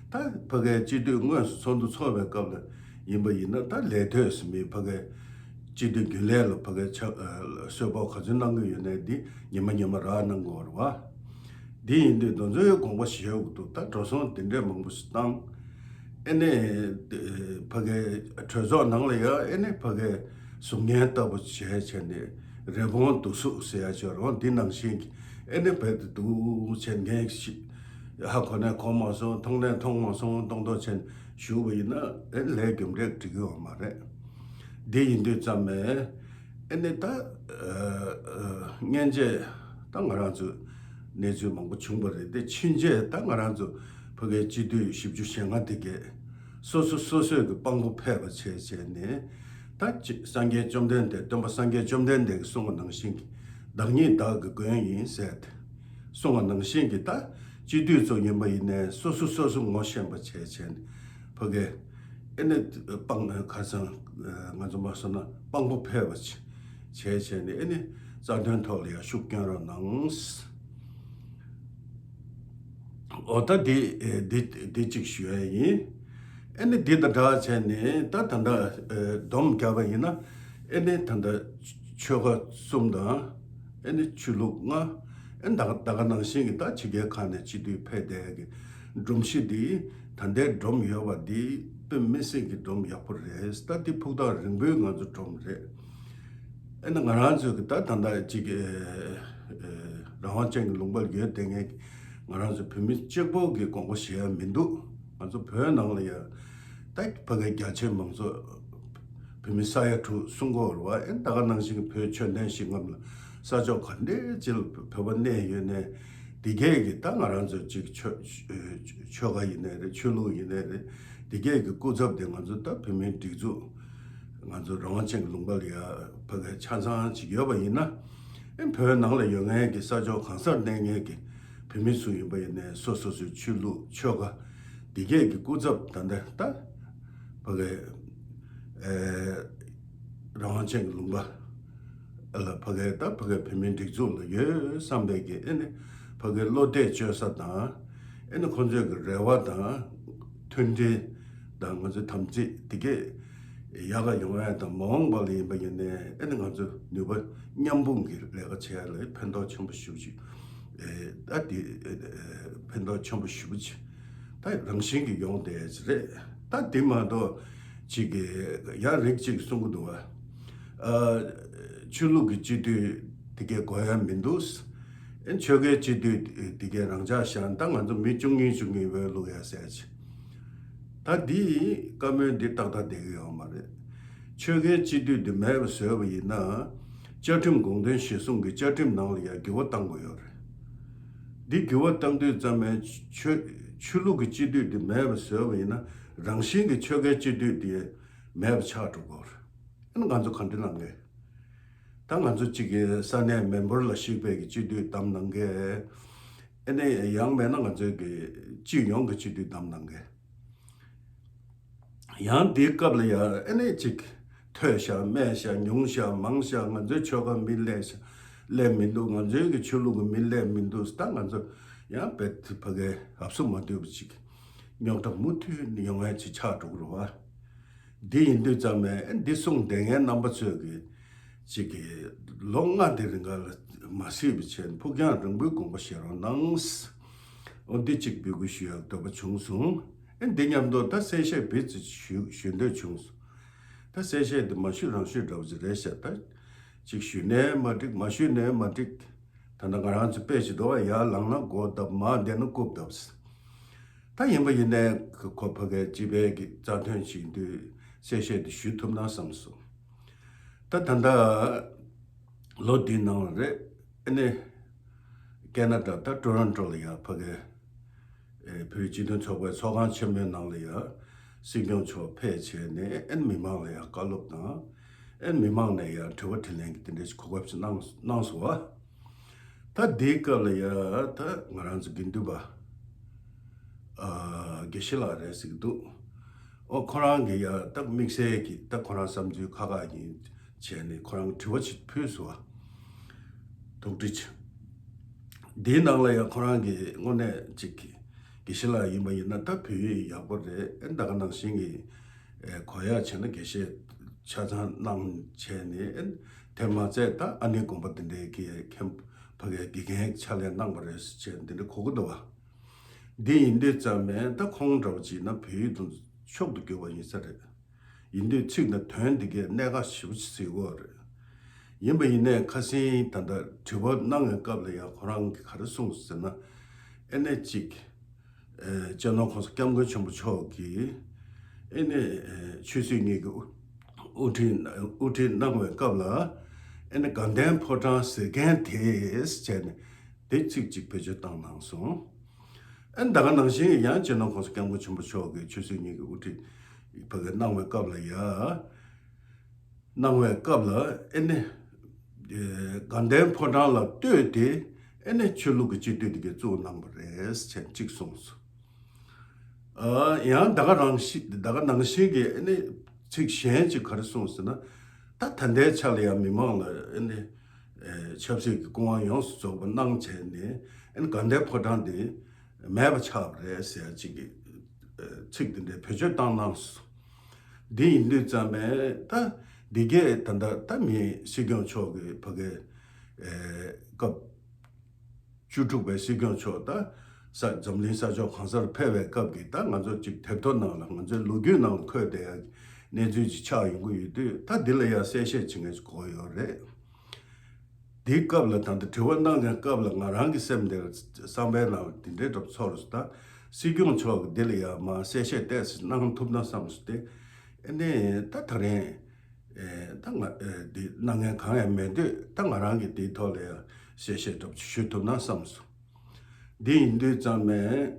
ད་ཕ་གའི་སྤྱི་འཐུས་དངོས་སུ་ཚོགས་འདུ་ཚོགས་པའི་སྐབས་ལ་ཡིན་པ་ཡིན་ན་ད་ལས་དོད་སུ་མི་ཕ་གའི་སྤྱི་འཐུས་རྒྱུན་ལས་ལ་ཕ་གའི་ཕྱག་ཨ་གསོལ་ཕོགས་ག་ཚོད་གནང་གི་ཡོད་ནའི་འདི་ཉི་མ་ཉི་མ་རག་གནང་དགོས་རེད་བ། འདི་ཡིན་དུས་དེ་ཚོའི་དགོངས་པ་བཞེས་དགོས་འདུག་ད་འགྲོ་སོང་དེ་འདྲས་མང་པོ་ཞིག་བཏང་། ཨེ་ནས་ཕ་གའི་གྲོས་ཚོགས་ནང་ལ་ཡང་ཨེ་ནས་ཕ་གའི་གཟུགས་བརྙན་ལྟ་བུ་བྱས་བྱས་ནས་རི་བོང་གདུག་གཟུགས་ཟེར་ཡ་ཅིག་ཡོད་རེད། འདི་ནང་བཞིན་གྱི་ཨེ་ནས་བལ་དུ་འདུག་བྱས་མཁན་ཞིག་ཧ་གོ་ནས་གོ་མ་སོང་། མཐོང་ནས་མཐོང་མ་སོང་། མཐོང་མཐོང་བྱས་ནས་བཞུགས་པ་ཡིན་ན་ཨེ་ནས་ལས་རྒྱུ་འབྲས་འགྲིག་གི་ཡོད་མ་རེད། འདི་ཡིན་དུས་ཙམ་ནས་ཨེ་ནས་ད་ཨ་ཨ་སྔན་ཆད་ད་ང་རང་ཚོ་གནས་ཚུལ་མང་པོ་བྱུང་བ་རེད་དེ། ཕྱིན་ཆད་ད་ང་རང་ཚོ་ཕ་གའི་སྤྱི་འཐུས་བཞི་བཅུ་ཞེ་ལྔ་དེ་གས་སོ་སོ་སོ་སོས་ཀྱི་དཔང་པོ་ཕེབས་པ་བྱས་བྱས་ནས་ད་ཅི་སངས་རྒྱས་བཅོམ་ལྡན་འདས། སྟོན་པ་སངས་རྒྱས་བཅོམ་ལྡན་འདས་ཀྱིས་གསུངས་པ་ནང་བཞིན་གྱི་བདག་ཉིད་བདག་གི་མགོན་ཡིན་ཟེར་ཏེ་གསུངས་པ་ནང་བཞིན་གྱི་ད་སྤྱི་འཐུས་ཚོ་ཡིན་པ་ཡིན་ནའི་སོ་སོ་སོ་སོ་ངོ་ཤེས་པ་བྱས་བྱས་ནས་ཕ་གའི་ཨེ་ནས་དཔང་ཁ་སང་ང་ཚོ་མ་སོང་ན་དཔང་པོ་ཕེབས་པ་བྱས་བྱས་བྱས་ནས་ཨེ་ནས་རྩ་དོན་ཐོག་ལ་ཡང་ཤུགས་སྐྱོན་རོགས་གནང་། འོ་ད་འདི་འདི་འདི་གཅིག་ཞུ་ཡ་ཡིན། ཨེ་ནི་འདི་དང་འདྲ་བྱས་ནས་ད་ད་ལྟ་སྡོམ་བརྒྱབ་པ་ཡིན་ན་ཨེ་ནི་ད་ལྟ་ཆོལ་ཁ་གསུམ་དང་ཨེ་ནི་ཆོས་ལུགས་ལྔ། ཨེ་ད་ད་ག་ནང་བཞིན་གྱི་ད་ཕྱི་རྒྱལ་ཁག་ནས་སྤྱི་འཐུས་ཕེབས་བསྡད་ཀྱི་སྒྲོམ་གཞི་འདི་ད་ལྟའི་སྒྲོམ་ཡོད་པ་འདི་དཔེ་མི་སྲིད་ཀྱི་སྒྲོམ་ཡག་པོ་རེད། ད་འདི་ཕུགས་ཐག་རིང་པོའི་ང་ཚོ་སྒྲོམ་རེད། ཨེ་ན་ང་རང་ཚོའི་གི་ད་ད་ལྟ་ཅིག་ཨེ་ཨེ་རང་དབང་ཅན་གྱི་ལུང་པར་ཡོད་བསྡད་མཁན་གྱི་ང་རང་ཚོ་བོད་མི་གཅིག་པོ་གི་དགོངས་པ་བཞེས་ཡ་མི་འདུག་ང་ཚོ་བོད་ནང་ལ་ཡ་ད་ཕ་གི་རྒྱ་ཆེ་མང་ཚོགས་བོད་མི་ས་ཡ་དྲུག་གསུང་གི་ཡོད་རེད་བ། ཨེ་ད་ག་ནང་བཞིན་གྱི་བོད་ཆོས་ལྡན་ཞིང་ཁམས་ལ་ས་ཕྱོགས་ག་འདྲའི་ཅིག་ལ་བོད་པ་གནས་ཡོད་ནའི་འདི་གས་ཀྱི་ད་ང་རང་ཚོ་ཅིག་ཆོས་ཨེ་ཆོལ་ཁ་ཡིན་ནའི་རེད། ཆོས་ལུགས་ཡིན་ནའི་རེད། འདི་གས་ཀྱི་སྐུ་ཚབ་དེ་ང་ཚོ་ད་བོད་མིའི་སྒྲིག་འཛུགས་ང་ཚོ་རང་དབང་ཅན་གྱི་ལུང་པ་ལ་ཡ་ཕ་གི་ཆ་ཚང་ཅིག་ཡོད་པ་ཡིན་ན། ཨེ་བོད་ནང་ལ་ཡོད་མཁན་གྱི་ས་ཕྱོགས་གང་སར་གནས་མཁན་གྱི་བོད་མི་ཚོ་ཡིན་པ་ཡིན་ནའི་སོ་སོ་སོའི་ཆོས་ལུགས་ཆོལ་ཁ་འདི་གས་ཀྱི་སྐུ་ཚབ་ད་ལྟ་ད་ཕ་གི་ཨེ་རང་དབང་ཅན་གྱི་ལུང་པ་ལ་ཕ་གི་ད་ཕ་གི་བོད་མིའི་སྒྲིག་འཛུགས་ལ་ཡོད་བསམ་པའི་གི་ཨེ་ནི་ཕ་གི་བློ་གཏད་བཅོལ་ས་དང་། ཨེ་ནི་ཁོང་ཚོའི་གི་རེ་བ་དང་མཐུན་སྒྲིལ་དང་ང་ཚོའི་དམ་ཚིག་འདི་གས་ཡག་ག་ཡོང་ཡ་དང་། མ་འོངས་པ་ལ་ཡིན་པ་ཡིན་ནའི་ཨེ་ནི་ང་ཚོ་ནུས་པ་མཉམ་སྤུངས་ཀྱི་ལས་ཀ་བྱེད་ཡ་ལ་ཕན་ཐོགས་ཆེན་པོ་ཞེ་པོ་ཅིག་ཨེ་ད་འདི་ཨེ་ཕན་ཐོགས་ཆེན་པོ་ཞེ་པོ་ཅིག་ད་རང་བཞིན་གྱིས་ཡོང་བསྡད་ཡ་ཅིག་རེད། ད་འདི་མ་གཏོགས་ཅིག་གི་ཡང་རིགས་ཅིག་གསུང་གི་འདུག་བ། ཨ་ཆོས་ལུགས་ཀྱི་སྤྱི་འཐུས་འདི་གས་དགོས་ཡ་མི་འདུག་ཨེ་ཆོལ་ཁའི་སྤྱི་འཐུས་འདི་གས་རང་འཇགས་བཞག་ད་ང་ཚོ་མི་བཅུ་གཉིས་བཅུ་གཉིས་བོད་བླུག་ཡ་ཟེར་ཅིག་ད་འདི་བཀའ་མོལ་འདི་ཏག་ཏག་བསྡད་ཀྱི་ཡོད་མ་རེད། ཆོལ་ཁའི་སྤྱི་འཐུས་འདི་མེད་པ་བཟོས་པ་ཡིན་ན་བཅའ་ཁྲིམས་དགོངས་དོན་གཞིར་བཟུང་གི་བཅའ་ཁྲིམས་ནང་ལ་ཡང་འགྱུར་བ་གཏང་དགོས་ཡོད་རེད། འདི་འགྱུར་བ་གཏང་དུས་ཙམ་པའི་ཆོས་ཆོས་ལུགས་ཀྱི་སྤྱི་འཐུས་འདི་མེད་པ་བཟོས་པ་ཡིན་ན་རང་བཞིན་གྱི་ཆོལ་ཁའི་སྤྱི་འཐུས་འདི་མེད་པ་ཆགས་འགྲོ་གི་ཡོད་རེད། ཨ་ནི་ང་ཚོ་ག་འདྲ་གནང་གི། ད་ང་ཚོ་གཅིག་གི་ས་གནས་མི་འབོར་ལ་གཞིགས་པའི་གི་སྤྱི་འཐུས་བདམས་གནང་གི། ཨ་ནི་ཡང་མེད་ན་ང་ཚོའི་གི་སྤྱི་ཡོངས་ཀྱི་སྤྱི་འཐུས་བདམས་གནང་གི། ཡང་དེའི་སྐབས་ལ་ཡང་ཨ་ནི་ཅིག་མཐོ་ཤག་དམའ་ཤག་ཉུང་ཤག་མང་ཤག་ང་ཚོའི་ཆོལ་ཁ་མི་སླེབས་ཤག་སླེབས་མི་འདུག་ང་ཚོའི་གི་ཆོས་ལུགས་ཀྱི་མི་སླེབས་མི་འདུག་ད་ང་ཚོ་ཡང་བེད་ཕ་གའི་ཧབ་སུ་མ་སྡོད་པ་ཅིག་རྙོག་དྲ་མུ་མཐུད་ཡོང་ཡ་ཅིག་ཆགས་འགྲོ་གི་རེད་བ། འདི་ཡིན་དུས་ཙམ་ནས་འདི་གསུངས་བསྡད་མཁན་རྣམ་པ་ཚོས་ཀྱི་ཅིག་གི་ལོ་ལྔ་དེ་རིང་ག་ལ་མ་སྲིད་པའི་ཆེད་ཕུགས་རྒྱང་རིང་པོའི་དགོངས་པ་བཞེས་རོགས་གནང་། འོ་འདི་གཅིག་འབོད་སྐུལ་ཞུ་ཡག་འདོད་པ་བྱུང་སོང་། ཨེ་འདི་མཉམ་དུ་ད་གསལ་བཤད་བེད་ཅིག་ཞུ་ཞུ་འདོད་བྱུང་སོང་། ད་གསལ་བཤད་འདི་མ་ཞུས་རང་ཞུས་འདྲ་བོ་ཅིག་རེད་ཤག་ད་ཅིག་ཞུས་ནའི་མ་འགྲིག་མ་ཞུས་ནའི་མ་འགྲིག་ད་ལྟ་ང་རང་ཚོ་དཔེ་ཞིག་འདུག་བ། ཡར་ལངས་ན་མགོ་བརྡབ་མར་བསྡད་ན་རྐུབ་བརྡབ། ད་ཡིན་པ་ཡིན་ནའི་ཁོ་ཕ་གའི་སྤྱི་པའི་གི་རྩ་དོན་ཞིག་འདུག་གསལ་བཤད་འདི་ཞུ་ཐུབ་ན་བསམ་སོང་། ད་ད་ལྟ་ལོ་འདིའི་ནང་ལ་རེད། ཨ་ནི་ཀེ་ན་ཌ་ད་ཊོ་རོན་ཊོ་ལ་ཡ་ཕ་གའི་ཨེ་བོད་རིགས་སྤྱི་མཐུན་ཚོགས་པའི་ཚོགས་ཁང་ཆེན་མོའི་ནང་ལ་ཡ་སྲིད་སྐྱོང་མཆོག་ཕེབས་བྱས་ནས་ཨ་ནི་མི་མང་ལ་ཡ་བཀའ་སློབ་དང་ཨ་ནི་མི་མང་ནས་ཡ་དྲི་བ་དྲིས་ལན་གྱི་དེ་འདྲའི་གོ་སྐབས་ཤིག་གནང་གནང་སོང་བ། ད་འདིའི་སྐབས་ལ་ཡ་ད་ང་རང་ཚོ་དགེ་འདུན་པ་ཨ་དགེ་བཤེས་ལགས་རེད་ཟེར་གྱི་འདུག་ཨོ་ཁོ་རང་གི་ཡ་ད་དམིགས་བསལ་གྱི་ད་ཁོ་རང་བསམ་ཚུལ་ཁག་ཁག་ཡིན་བྱས་ནས་ཁོ་རང་དྲི་བ་ཅིག་ཕུལ་སོང་བ། དོགས་འདྲི་ཅིག་འདིའི་ནང་ལ་ཡང་ཁོ་རང་གིས་དངོས་གནས་ཅིག་གི་དགེ་བཤེས་ལགས་ཡིན་པ་ཡིན་ན་ད་བོད་ཡིག་ཡག་པོ་རེད། ཨེ་ད་ག་ནང་བཞིན་གྱི་ཨེ་གོ་ཡག་བྱས་ན་དགེ་བཤེས་ཆ་ཚང་གནང་བྱས་ནས་ཨེ་དེ་མ་ཚད་ད་ཨ་ནེ་དགོན་པ་འདི་འདྲའི་གི་མཁན་ཕ་གའི་དགེ་རྒན་ཕྱག་ལས་གནང་བ་རེད་ཟེར་བྱས་འདི་འདྲ་གོ་གི་འདུག་བ། འདི་ཡིན་དུས་ཙམ་ནས་ད་ཁོང་འདྲ་བོ་ཅིག་ན་བོད་ཡིག་དང་མཆོག་ཏུ་གྱུར་པ་ཡིན་ས་རེད། ཡིན་དུས་ཚིག་དང་དོན་འདི་གའི་གནད་འགག་ཞེ་པོ་ཅིག་གཟིགས་ཡོད་རེད། ཡིན་པ་ཡིན་ནའི་ཁ་སང་ད་ལྟ་དྲི་བ་གནང་བའི་སྐབས་ལ་ཡང་ཁོ་རང་གིས་ག་རེ་གསུངས་ཟེར་ན། ཨེ་ནས་གཅིག་ཨེ་སྤྱི་ནོར་༸གོང་ས་༸སྐྱབས་མགོན་ཆེན་པོ་མཆོག་གིས་ཨེ་ནས་ཨེ་ཆོས་སྲིད་གཉིས་ཀྱི་དབུ་དབུ་ཁྲིད་དབུ་ཁྲིད་གནང་བའི་སྐབས་ལ་ཨེ་ནས་དགའ་ལྡན་ཕོ་བྲང་ཟེར་མཁན་དེ་བྱས་ནས་དེ་ཚིག་གཅིག་བེད་སྤྱོད་བཏང་གནང་སོང་། ཨེ་ད་ག་ནང་བཞིན་ཡང་སྤྱི་ནོར་༸གོང་ས་༸སྐྱབས་མགོན་ཆེན་པོ་མཆོག་གིས་ཆོས་སྲིད་གཉིས་ཀྱི་དབུ་ཁྲིད་ཕ་གི་གནང་བའི་སྐབས་ལ་ཡ། གནང་བའི་སྐབས་ལ་ཨེ་ནི། དགའ་ལྡན་ཕོ་བྲང་ལ་ལྟོས་ཏེ་ཨེ་ནི་ཆོས་ལུགས་ཀྱི་སྤྱི་འཐུས་དེ་གའི་གཙོ་བོ་གནང་བ་རེད་ཅེས་གཅིག་གསུངས་སོང་། ཡང་ད་ག་རང་བཞིན་ད་ག་ནང་བཞིན་གྱི་ཨེ་ནི་ཚིག་གཞན་གཅིག་ག་རེ་གསུངས་ཟེར་ན། ད་ད་ལྟའི་ཆ་ལ་ཡང་མི་མང་ལ་ཨེ་ནི་ཆབ་སྲིད་ཀྱི་སྐུ་དབང་ཡོངས་སུ་རྫོགས་པ་གནང་བྱས་ནས་ཨེ་ནི་དགའ་ལྡན་ཕོ་བྲང་དེ་མེད་པ་ཆགས་པ་རེད་ཟེར་ཡ་གཅིག་གི་ཚིག་དེ་འདྲའི་བེད་སྤྱོད་བཏང་གནང་སོང་། འདི་ཡིན་དུས་ཙམ་པས་ད་འདི་གས་ད་ལྟ་ད་མི་སྲིད་སྐྱོང་མཆོག་གི་ཕ་གའི་སྐབས་བཅུ་དྲུག་པའི་སྲིད་སྐྱོང་མཆོག་ད་ས་འཛམ་གླིང་ས་ཕྱོགས་གང་སར་ཕེབས་པའི་སྐབས་ཀྱི་ད་ང་ཚོ་གཅིག་དེབ་ཐེར་ནང་ལ་ང་ཚོའི་ལོ་རྒྱུས་ནང་ལ་འཁོད་བསྡད་ཡ་གནས་ཚུལ་ཅིག་ཆགས་ཡོང་གི་ཡོད་དུས་ད་འདི་ལ་ཡ་གསལ་བཤད་བྱེད་མཁན་ཞིག་དགོས་ཡོད་རེད། འདིའི་སྐབས་ལ་ད་ལྟ་དྲི་བ་གནང་མཁན་སྐབས་ལ་ང་རང་གི་སེམས་འདིར་བསམ་པའི་ནང་ལ་འདི་འདྲའི་འདྲ་པོ་ཚོར་སོང་ད། སྲིད་སྐྱོང་མཆོག་གིས་འདི་ལ་ཡང་མ་གསལ་བཤད་ཏོག་ཙམ་གནང་ཐུབ་ན་བསམ་སོང་སྟེ། ཨ་ནི་ད་ད་རིང་ཨེ་ད་ང་ཨེ་འདི་གནང་མཁན་གང་ཡང་མེད་དུས་ད་ང་རང་གིས་འདིའི་ཐོག་ལ་ཡང་གསལ་བཤད་འདྲ་པོ་ཞུ་ཐུབ་ན་བསམ་སོང་། འདི་ཡིན་དུས་ཙམ་ནས།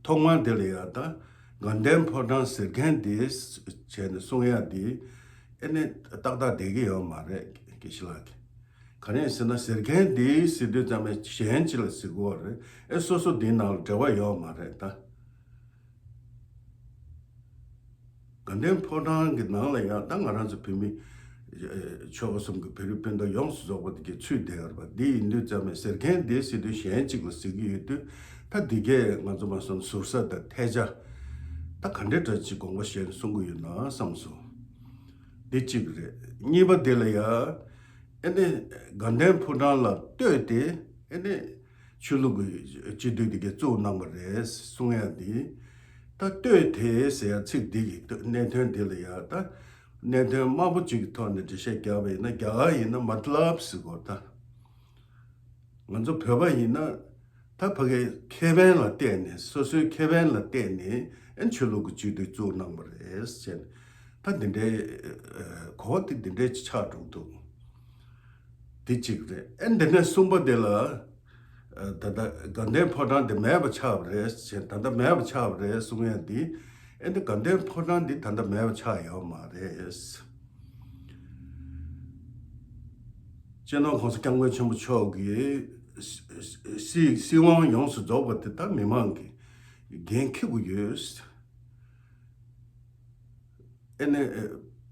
ཐོག་མར་དེ་ལ་ཡང་ད་དགའ་ལྡན་ཕོ་བྲང་ཟེར་མཁན་དེ་བྱས་ནས་གསུང་ཡ་དེ་ཨེ་ནི་ཏག་ཏག་བསྡད་ཀྱི་ཡོད་མ་རེད་དགེ་བཤེས་ལགས་ཀྱིས། ག་རེ་ཟེར་ན་ཟེར་མཁན་དེ་ཟེར་དུས་ཙམ་ནས་གཞན་ཅིག་ལ་ཟེར་དགོས་རེད། ཨེ་སོ་སོ་དེའི་ནང་ལ་འབྲེལ་བ་ཡོད་མ་རེད་ད། དགའ་ལྡན་ཕོ་བྲང་གི་ནང་ལ་ཡང་ད་ང་རང་ཚོ་བོད་མི་ཆོལ་ཁ་གསུམ་གྱི་བོད་རིགས་སྤུན་ཟླ་ཡོངས་སུ་རྫོགས་པ་དེ་གའི་ཚུད་བསྡད་ཡོད་རེད་པ། འདི་ཡིན་དུས་ཙམ་ནས་ཟེར་མཁན་འདི་ཟེར་དུས་གཞན་གཅིག་ལ་ཟེར་གྱི་ཡོད་དུས་ད་འདི་གས་ང་ཚོ་མ་སོང་ཟུར་ཟ་དང་ཐལ་ཆ་ད་ག་འདྲ་འདྲ་ཅིག་དགོངས་པ་བཞེས་ནས་གསུང་གི་ཡོད་ན་བསམ་སོང་། འདི་གཅིག་རེད། གཉིས་པ་དེ་ལ་ཡ་ཨེ་ནི་དགའ་ལྡན་ཕོ་བྲང་ལ་ལྟོས་ཏེ་ཨེ་ནི། ཆོས་ལུགས་ཀྱི་སྤྱི་འཐུས་དེ་གའི་གཙོ་བོ་གནང་བ་རེད་གསུང་ཡ་འདི། ད་ལྟོས་དེ་ཟེར་ཡ་ཚིག་འདི་གི་གནད་དོན་འདི་ལ་ཡ་ད་གནད་དོན་དམའ་པོ་གཅིག་གི་ཐོག་ནས་འགྲེལ་བཤད་བརྒྱབ་པ་ཡིན་ན་རྒྱ་གར་ཡིན་ན་མ་ཏི་ལབ་ཟེར་གོ་ད། ང་ཚོ་བོད་པ་ཡིན་ན་ད་ཕ་གའི་ཁེ་ཕན་ལ་བལྟས་ནས་སོ་སོའི་ཁེ་ཕན་ལ་བལྟས་ནས་ཨན་ཆོས་ལུགས་ཀྱི་སྤྱི་འཐུས་གཙོ་བོ་གནང་བ་རེད་ཟེར་ནས་ད་འདི་འདྲའི་གོ་བ་དེ་འདི་འདྲའི་ཆགས་འགྲོ་འདུག་འདི་གཅིག་རེད། ཨེ་འདི་ནས་གསུམ་པ་དེ་ལ། ད་ལྟ་དགའ་ལྡན་ཕོ་བྲང་དེ་མེད་པ་ཆགས་པ་རེད་ཅེས་ད་ལྟ་མེད་པ་ཆགས་པ་རེད་གསུང་ཡ་འདི། ཨེ་འདི་དགའ་ལྡན་ཕོ་བྲང་འདི་ད་ལྟ་མེད་པ་ཆགས་ཡོད་མ་རེད། སྤྱི་ནོར་༸གོང་ས་༸སྐྱབས་མགོན་ཆེན་པོ་མཆོག་གིས་སྲིད་སྲིད་དབང་ཡོངས་སུ་རྫོགས་པ་དེ་ད་མི་མང་གིས་འགན་འཁྱེར་དགོས་ཡོད། ཨེ་ནས་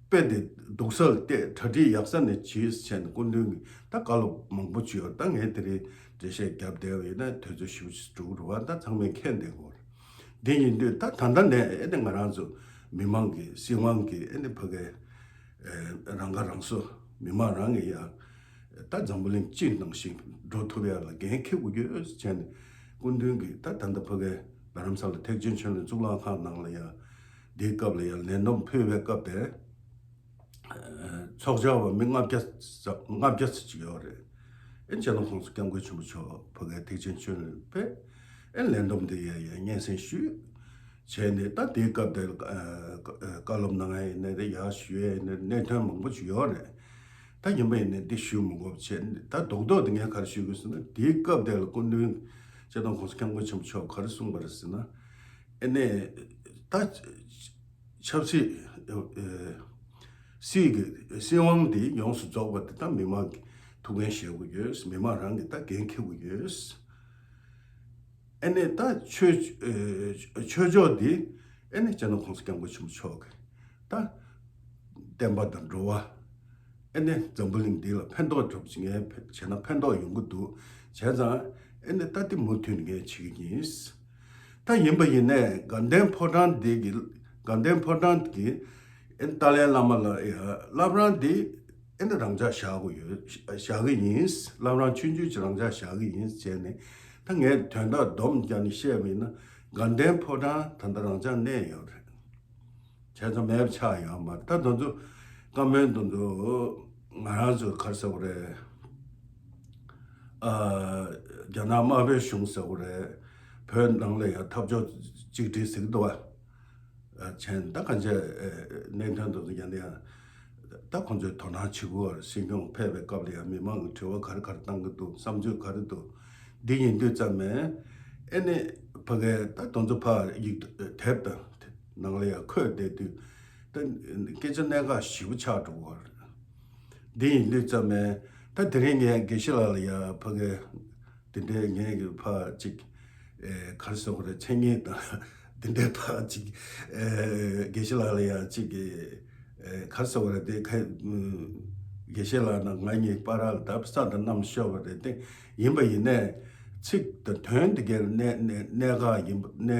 དཔེ་དེ་སྡུག་ས་ལ་བལྟས། གྲ་སྒྲིག་ཡག་ས་ནས་བྱེད་ཟེར་ནས་སྐུ་མདུན་གྱིས་ད་བཀའ་སློབ་མང་པོ་བྱས་ཡོད། ད་ངས་དེ་རིང་འགྲེལ་བཤད་བརྒྱབ་བསྡད་པ་ཡིན་ན་དུས་ཚོད་ཞེ་པོ་ཅིག་འགྲོ་གི་རེད་བ། ད་ཚང་མས་མཁྱེན་བསྡད་ཀྱི་ཡོད་རེད། དེ་ཡིན་དུས་ད་ད་ལྟ་ནས་ཨེ་ནས་ང་རང་ཚོ་མི་མང་གི་སྲིད་དབང་གི་ཨེ་ནས་ཕ་གི་ཨེ་རང་ཁ་རང་གསོ། མི་མང་རང་གི་ཡ་ད་འཛམ་བུ་གླིང་སྤྱི་ནང་བཞིན་འགྲོ་ཐུབ་ཡ་ལ་འགན་འཁྱེར་དགོས་ཀྱི་ཡོད་ཟེར་ནས་སྐུ་མདུན་གྱིས་ད་ད་ལྟ་ཕ་གི་རྡ་རམ་ས་ལ་ཐེག་ཆེན་ཆོས་གླིང་གཙུག་ལག་ཁང་ནང་ལ་ཡ་དེའི་སྐབས་ལ་ཡ་ལས་བསྡོམས་ཕུལ་བའི་སྐབས་དེ། ཚོགས་བཅར་བ་མི་ལྔ་བརྒྱ་ཙམ་ལྔ་བརྒྱ་ཙམ་ཅིག་ཡོད་རེད། ཨེ་སྤྱི་ནོར་༸གོང་ས་༸སྐྱབས་མགོན་ཆེན་པོ་མཆོག་ཕ་གིའི་ཐེག་ཆེན་ཆོས་གླིང་ཕེབས། ཨེ་ལས་བསྡོམས་དེ་ཡ་ཡ་སྙན་སེང་ཞུས། བྱས་ནས་ད་དེའི་སྐབས་དེར་ཨ་བཀའ་སློབ་གནང་ཡ་ཡིན་ནའི་རེད། ཡར་ཞུ་ཡ་ཡིན་ནའི་རེད། གནད་དོན་མང་པོ་ཅིག་ཡོད་རེད། ད་ཡིན་པ་ཡིན་ནའི་འདི་ཞུ་མི་དགོས་པ་བྱས་ནས། ད་རྡོག་རྡོག་དེ་ངས་ག་རེ་ཞུ་དགོས་ཟེར་ན། དེའི་སྐབས་དེ་ལ་སྐུ་མདུན་སྤྱི་ནོར་༸གོང་ས་༸སྐྱབས་མགོན་ཆེན་པོ་མཆོག་ག་རེ་གསུངས་པ་རེད་ཟེར་ན། ཨེ་ནས་ད་ཆབ་སྲིད་ཨ་སྲིད་ཀྱི་སྲིད་དབང་འདི་ཡོངས་སུ་རྫོགས་པ་དེ་ད་མི་མང་གི་ཐུགས་འགན་བཞེས་དགོས་ཡོད། མི་མང་རང་གིས་ད་འགན་འཁྱེར་དགོས་ཡོད། ཨེ་ནས་ད་ཆོས་ཨེ་ཆོས་ཕྱོགས་འདི་ཨེ་ནས་སྤྱི་ནོར་༸གོང་ས་༸སྐྱབས་མགོན་ཆེན་པོ་མཆོག་གི་ད་བསྟན་པ་དང་འགྲོ་བ། ཨེ་ནས་འཛམ་བུ་གླིང་འདི་ལ་ཕན་ཐོགས་འགྲོ་བྱེད་ངས་བྱས་ན་ཕན་ཐོགས་ཡོང་གི་འདུག་བྱས་ཙང་ཨེ་ནས་ད་འདི་མུ་མཐུད་ནས་ངས་བྱེད་ཀྱི་ཡིན། ད་ཡིན་པ་ཡིན་ནས་དགའ་ལྡན་ཕོ་བྲང་འདི་གི་དགའ་ལྡན་ཕོ་བྲང་གི་ཨེ་ནས་ཏཱ་ལའི་བླ་མ་ལ་ཡ་བླ་བྲང་འདི་ཨེ་ནས་རང་འཇགས་བཞག་དགོས་ཡོད། བཞག་གི་ཡིན། བླ་བྲང་ཆུང་ཆུང་ཅིག་རང་འཇགས་བཞག་གི་ཡིན་བྱས་ནས། ད་ངས་དོན་དག་སྡོམ་རྒྱག་ནས་བཤད་པ་ཡིན་ན། དགའ་ལྡན་ཕོ་བྲང་ད་ལྟ་རང་འཇགས་གནས་ཡོད་རེད། བྱས་ཙང་མེད་པ་ཆགས་ཡོད་མ་རེད། ད་དེ་ཚོ་བཀའ་མོལ་དེ་ཚོ་ང་རང་ཚོ་ག་རེ་ཟེར་དགོས་རེད། ཨ་རྒྱ་ནག་དམར་པོའི་གཞུང་ཟེར་དགོས་རེད། བོད་ནང་ལ་ཡང་འཐབ་ཕྱོགས་གཅིག་སྒྲིལ་ཟེར་གྱི་འདུག་བ། བྱས་ད་གང་ཅི་གནད་དོན་དེ་ཚོ་ཡང་ཡང་ད་ཁོང་ཚོས་དོ་སྣང་བྱེད་དགོས་པ་རེད། སྲིད་སྐྱོང་ཕེབས་པའི་སྐབས་ལ་ཡང་མི་མང་གི་དྲི་བ་ག་རེ་ག་རེ་བཏང་གི་འདུག་བསམ་ཚུལ་ག་རེ་འདུག་འདི་ཡིན་དུས་ཙམ་ནས་ཨེ་ནས་ཕ་གིའི་ད་དེ་ཚོ་ཕར་ཡིག་དེབ་དང་ནང་ལ་ཡང་འཁོད་བསྡད་དུས་ད་སྐད་ཆ་གནད་འགག་ཞེ་པོ་ཆགས་འགྲོ་གི་རེད། འདི་ཡིན་དུས་ཙམ་ནས་ད་དེ་རིང་ངས་དགེ་བཤེས་ལགས་ལ་ཡང་ཕ་གི་འདི་འདྲའི་ངས་ཀྱི་ཕར་ཅིག་ཨེ་ག་རེ་ཟེར་དགོས་རེད། མཚན་སྙན་དང་འདི་འདྲའི་ཕར་ཅིག་ཨེ་དགེ་བཤེས་ལགས་ལ་ཡང་ཅིག་གི་ཨེ་ག་རེ་ཟེར་དགོས་རེད། དེ་ཁ་དགེ་བཤེས་ལགས་དང་ང་གཉིས་བར་ལ་ད་ས་དང་གནམ་ཤོར་བ་རེད། དེ་ཡིན་པ་ཡིན་ནས་ཚིག་དང་དོན་འདི་གའི་གནད་གནད་གནད་འགག་ཡིན་པ་གནད་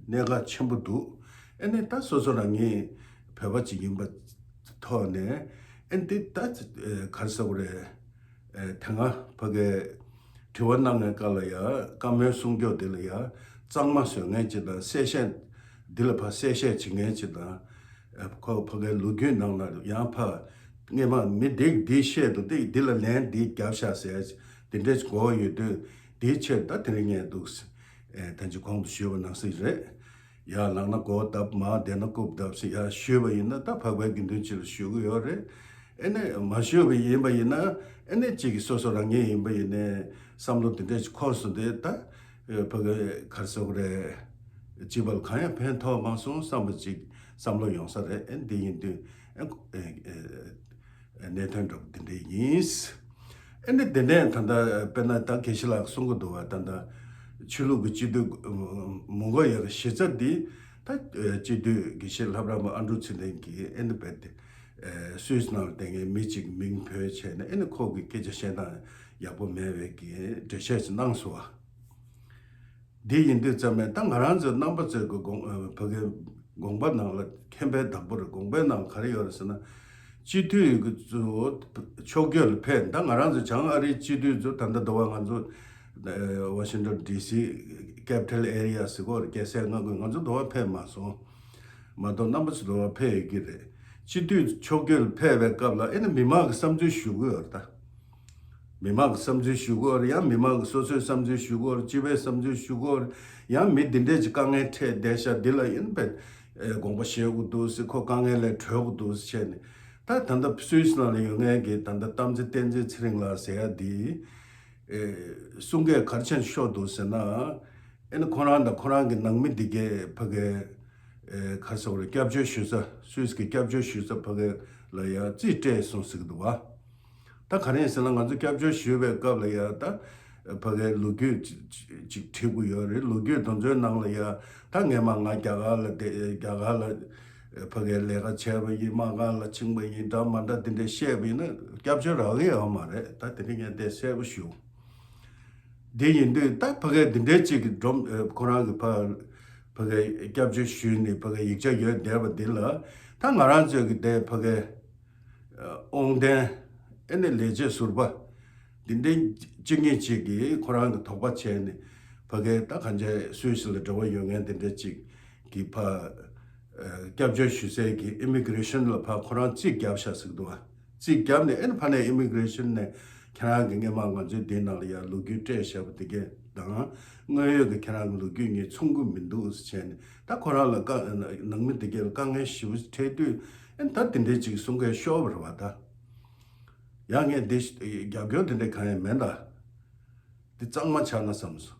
གནད་འགག་ཆེན་པོ་འདུག་ཨེ་ནས་ད་སོ་སོ་རང་ཉིད་བོད་པ་ཅིག་ཡིན་པ་ཐོག་ནས་ཨེ་འདི་ད་ཨེ་ག་རེ་ཟེར་དགོས་རེད། ཨེ་དེ་སྔ་ཕ་གིའི་དྲི་བ་གནང་བའི་སྐབས་ལ་ཡ་བཀའ་མོལ་གསུང་རྒྱུ་དེ་ལ་ཡ་གཙང་མ་བཟོ་མཁན་ཅིག་དང་གསལ་བཤད་འདི་ལ་ཕར་གསལ་བཤད་བྱེད་མཁན་ཅིག་དང་། ཨེ་ཁོ་ཕ་གིའི་ལོ་རྒྱུས་ནང་ལ་ཡང་ཕར་སྔས་མ་མི་འདི་འདི་བཤད་འདུག་འདི་འདི་ལ་ལན་འདི་བརྒྱབ་ཤག་ཟེར་འདི་འདྲས་གོ་ཡོད་དུས་འདིའི་ཆེད་ད་དེ་རིང་ངས་འདུག་ཨེ་ད་ཅི་གོང་དུ་ཞུས་པ་ནང་བཞིན་རེད། ཡར་ལངས་ན་སྒོ་བརྡབ། མར་བསྡད་ན་རྐུབ་བརྡབ་ཟེར་ཡར་ཞུས་པ་ཡིན་ན་ད་འཕགས་པའི་དགེ་འདུན་ཅིག་ལ་ཞུ་གི་ཡོད་རེད། ཨེ་ནས་མ་ཞུས་པ་ཡིན་པ་ཡིན་ན་ཨེ་ནས་གཅིག་གིས་སོ་སོ་རང་ཉིད་ཡིན་པ་ཡིན་ནས་བསམ་བློ་དེ་འདྲས་ཅིག་འཁོར་སོང་དུས་ད་ཨེ་ཕ་གི་ག་རེ་ཟེར་དགོས་རེད། སྤྱི་པ་ལ་གང་ཡང་ཕན་ཐོགས་མ་སོང་བསམ་པ་ཅིག་བསམ་བློ་ཡོང་ས་རེད། ཨེ་འདི་ཡིན་དུས་ཨེ་ཨེ་ཨེ་གནད་དོན་འདྲ་པོ་འདི་འདྲས་ཡིན། ཨེ་ནི་དེ་ནས་ད་ལྟ་དཔེར་ན་ད་དགེ་བཤེས་ལགས་གསུང་གི་འདུག་བ། ད་ལྟ་ཆོས་ལུགས་ཀྱི་སྤྱི་འཐུས་མོན་གྷོ་ཡ་གི་གཞི་རྩ་འདི་ད་སྤྱི་འཐུས་དགེ་བཤེས་ལྷ་བྲག་དམར་ཨ་འབྲུག་ཚེ་བརྟན་གྱིས་ཨེ་ནི་རྦད་དེ་སུད་སི་ནང་ལ་བསྡད་མཁན་མི་གཅིག་མིང་འབོད་བྱས་ནས་ཨེ་ནི་ཁོ་གི་སྐད་ཆ་བཤད་སྟངས་ཡག་པོ་མེད་པའི་གི་འགྲེལ་བཤད་ཅིག་གནང་སོང་བ། འདི་ཡིན་དུས་ཙམ་ནས་ད་ང་རང་ཚོའི་རྣམ་པ་ཚོའི་གི་དགོངས་ཨ་ཕ་གི་དགོངས་པ་ནང་ལ་མཁྱེན་པའི་བདག་པོ་རེད། དགོངས་པའི་ནང་ལ་ག་རེ་ཡོད་རེད་ཟེར་ན། སྤྱི་འཐུས་གི་ཚོ་ཕྱོགས་བསྐྱོད་ལ་ཕེབས། ད་ང་རང་ཚོ་བྱང་ཨ་རིའི་སྤྱི་འཐུས་ཚོ་ད་ལྟ་འདི་བ་ང་ཚོ་ཨ་Washington D C Capital Area ཟེར་གོ་རེད། རྒྱལ་སའི་མངའ་ཁུལ། ང་ཚོ་འདི་བ་ཕེབས་མ་སོང་། མ་གཏོགས་རྣམ་པ་ཚོ་འདི་བ་ཕེབས་ཡོད་ཀྱི་རེད། སྤྱི་འཐུས་ཕྱོགས་བསྐྱོད་ལ་ཕེབས་པའི་སྐབས་ལ་ཨེ་ནི་མི་མང་གི་བསམ་ཚུལ་ཞུ་གི་ཡོད་རེད་ད། མི་མང་གི་བསམ་ཚུལ་ཞུ་དགོས་རེད། ཡང་མི་མང་གི་སོ་སོའི་བསམ་ཚུལ་ཞུ་དགོས་རེད། སྤྱི་པའི་བསམ་ཚུལ་ཞུ་དགོས་རེད། ཡང་མི་འདི་འདྲས་ཀྱི་དཀའ་ངལ་འཕྲད་བསྡད་ཤག་འདི་ལ་ཡིན་པས་ཨེ་དགོངས་པ་བཞེས་དགོས་འདུག་ཟེར། ཁོ་དཀའ་ངལ་ལས་གྲོལ་དགོས་འདུག་ཟེར་བྱས་ནས། ད་ད་ལྟ་སུད་སི་ནང་ལ་ཡོད་མཁན་གྱི་ད་ལྟ་རྟ་མགྲིན་བསྟན་འཛིན་ཚེ་རིང་ལགས་ཟེར་ཡ་འདི་ཨེ་གསུང་སྐད་ག་རེ་བྱས་ནས་ཤོར་འདུག་ཟེར་ན། ཨེ་ནི་ཁོ་རང་དང་ཁོ་རང་གི་ནང་མི་འདི་གས་ཕ་གི་ཨེ་ག་རེ་ཟེར་དགོས་རེད། སྐྱབས་བཅོལ་ཞུ་ས། སུད་སི་གི་སྐྱབས་བཅོལ་ཞུ་ས་ཕ་གི་ལ་ཡ་རྩིས་སྤྲད་སོང་ཟེར་གི་འདུག་བ། ད་ག་རེ་ཡིན་ཟེར་ན་ང་ཚོ་སྐྱབས་བཅོལ་ཞུས་པའི་སྐབས་ལ་ཡ་ད་ཕ་གིའི་ལོ་རྒྱུས་ཅིག་ཅིག་བྲིས་དགོས་ཡོད་རེད། ལོ་རྒྱུས་དེ་ཚོའི་ནང་ལ་ཡ་ད་སྔས་མ་ང་རྒྱ་གར་ལ་བསྡད། རྒྱ་གར་ལ་ ཕ་གིའི་ལས་ཀ་བྱས་པ་ཡིན། དམག་སྒར་ལ་ཕྱིན་པ་ཡིན། འདྲ་མ་འདྲ་དེ་འདྲ་བཤད་པ་ཡིན་ན་སྐྱབས་བཅོལ་རག་གི་ཡོད་མ་རེད། ད་དེ་འདྲ་ངས་དེ་གསལ་པོ་ཞུ། དེ་ཡིན་དུས་ད་ཕ་གིའི་འདི་འདྲའི་གཅིག་གི་སྒྲོམ་ཁོ་རང་གི་ཕ་ཕ་གིའི་སྐྱབས་བཅོལ་ཞུས་ནས་ཕ་གིའི་ཡིག་ཆ་ཡོད་བསྡད་པ་འདི་ལ། ད་ང་རང་ཚོས་ཀྱི་དེ་ཕ་གིའི་དབང་ལྡན་ཨེ་ནི་ལས་བྱེད་ཟུར་པ་འདི་འདྲའི་གཅིག་གཉིས་གཅིག་གིས་ཁོ་རང་གི་དོགས་པ་བྱས་ནས། ཕ་གིའི་ད་གང་ཅི་སུད་སི་ལ་འབྲེལ་བ་ཡོད་མཁན་དེ་འདྲ་གཅིག་གིས་ཕ་སྐྱབས་བཅོལ་ཞུ་སའི་གི་ཨི་མི་གྷི་རེ་ཤན་ལ་ཕ་ཁོ་རང་རྩིས་བརྒྱབ་བཞག་ཟེར་གི་འདུག་བ། རྩིས་བརྒྱབ་ནས་ཨེ་ནི་ཕ་ནས་ཨི་མི་གྷི་རེ་ཤན་ནས་ཁྱེད་རང་གི་སྔས་མ་ང་ཚོའི་འདིའི་ནང་ལ་ཡ་ལོ་རྒྱུས་སྤྲད་བཞག་པ་དེ་གས་དང་། དངོས་ཡོད་ཀྱི་ཁྱེད་རང་གི་ལོ་རྒྱུས་གཉིས་མཚུངས་ཀྱི་མི་འདུག་ཟེར་བྱས་ནས། ད་ཁོ་རང་ལ་དཀའ་ནང་མི་དེ་གས་ལ་དཀའ་ངལ་ཞེ་པོ་འཕྲད་དུས། ཨེ་ནི་ད་དེ་འདྲའི་ཅིག་གསུང་མཁན་ཤོར་བ་རེད་བ། ད་ཡང་ངས་འདི་རྒྱབ་སྐྱོར་དེ་འདྲ་གང་ཡང་མེད་ད། འདི་གཙང་མ་ཆགས་ན་བསམ་སོང་།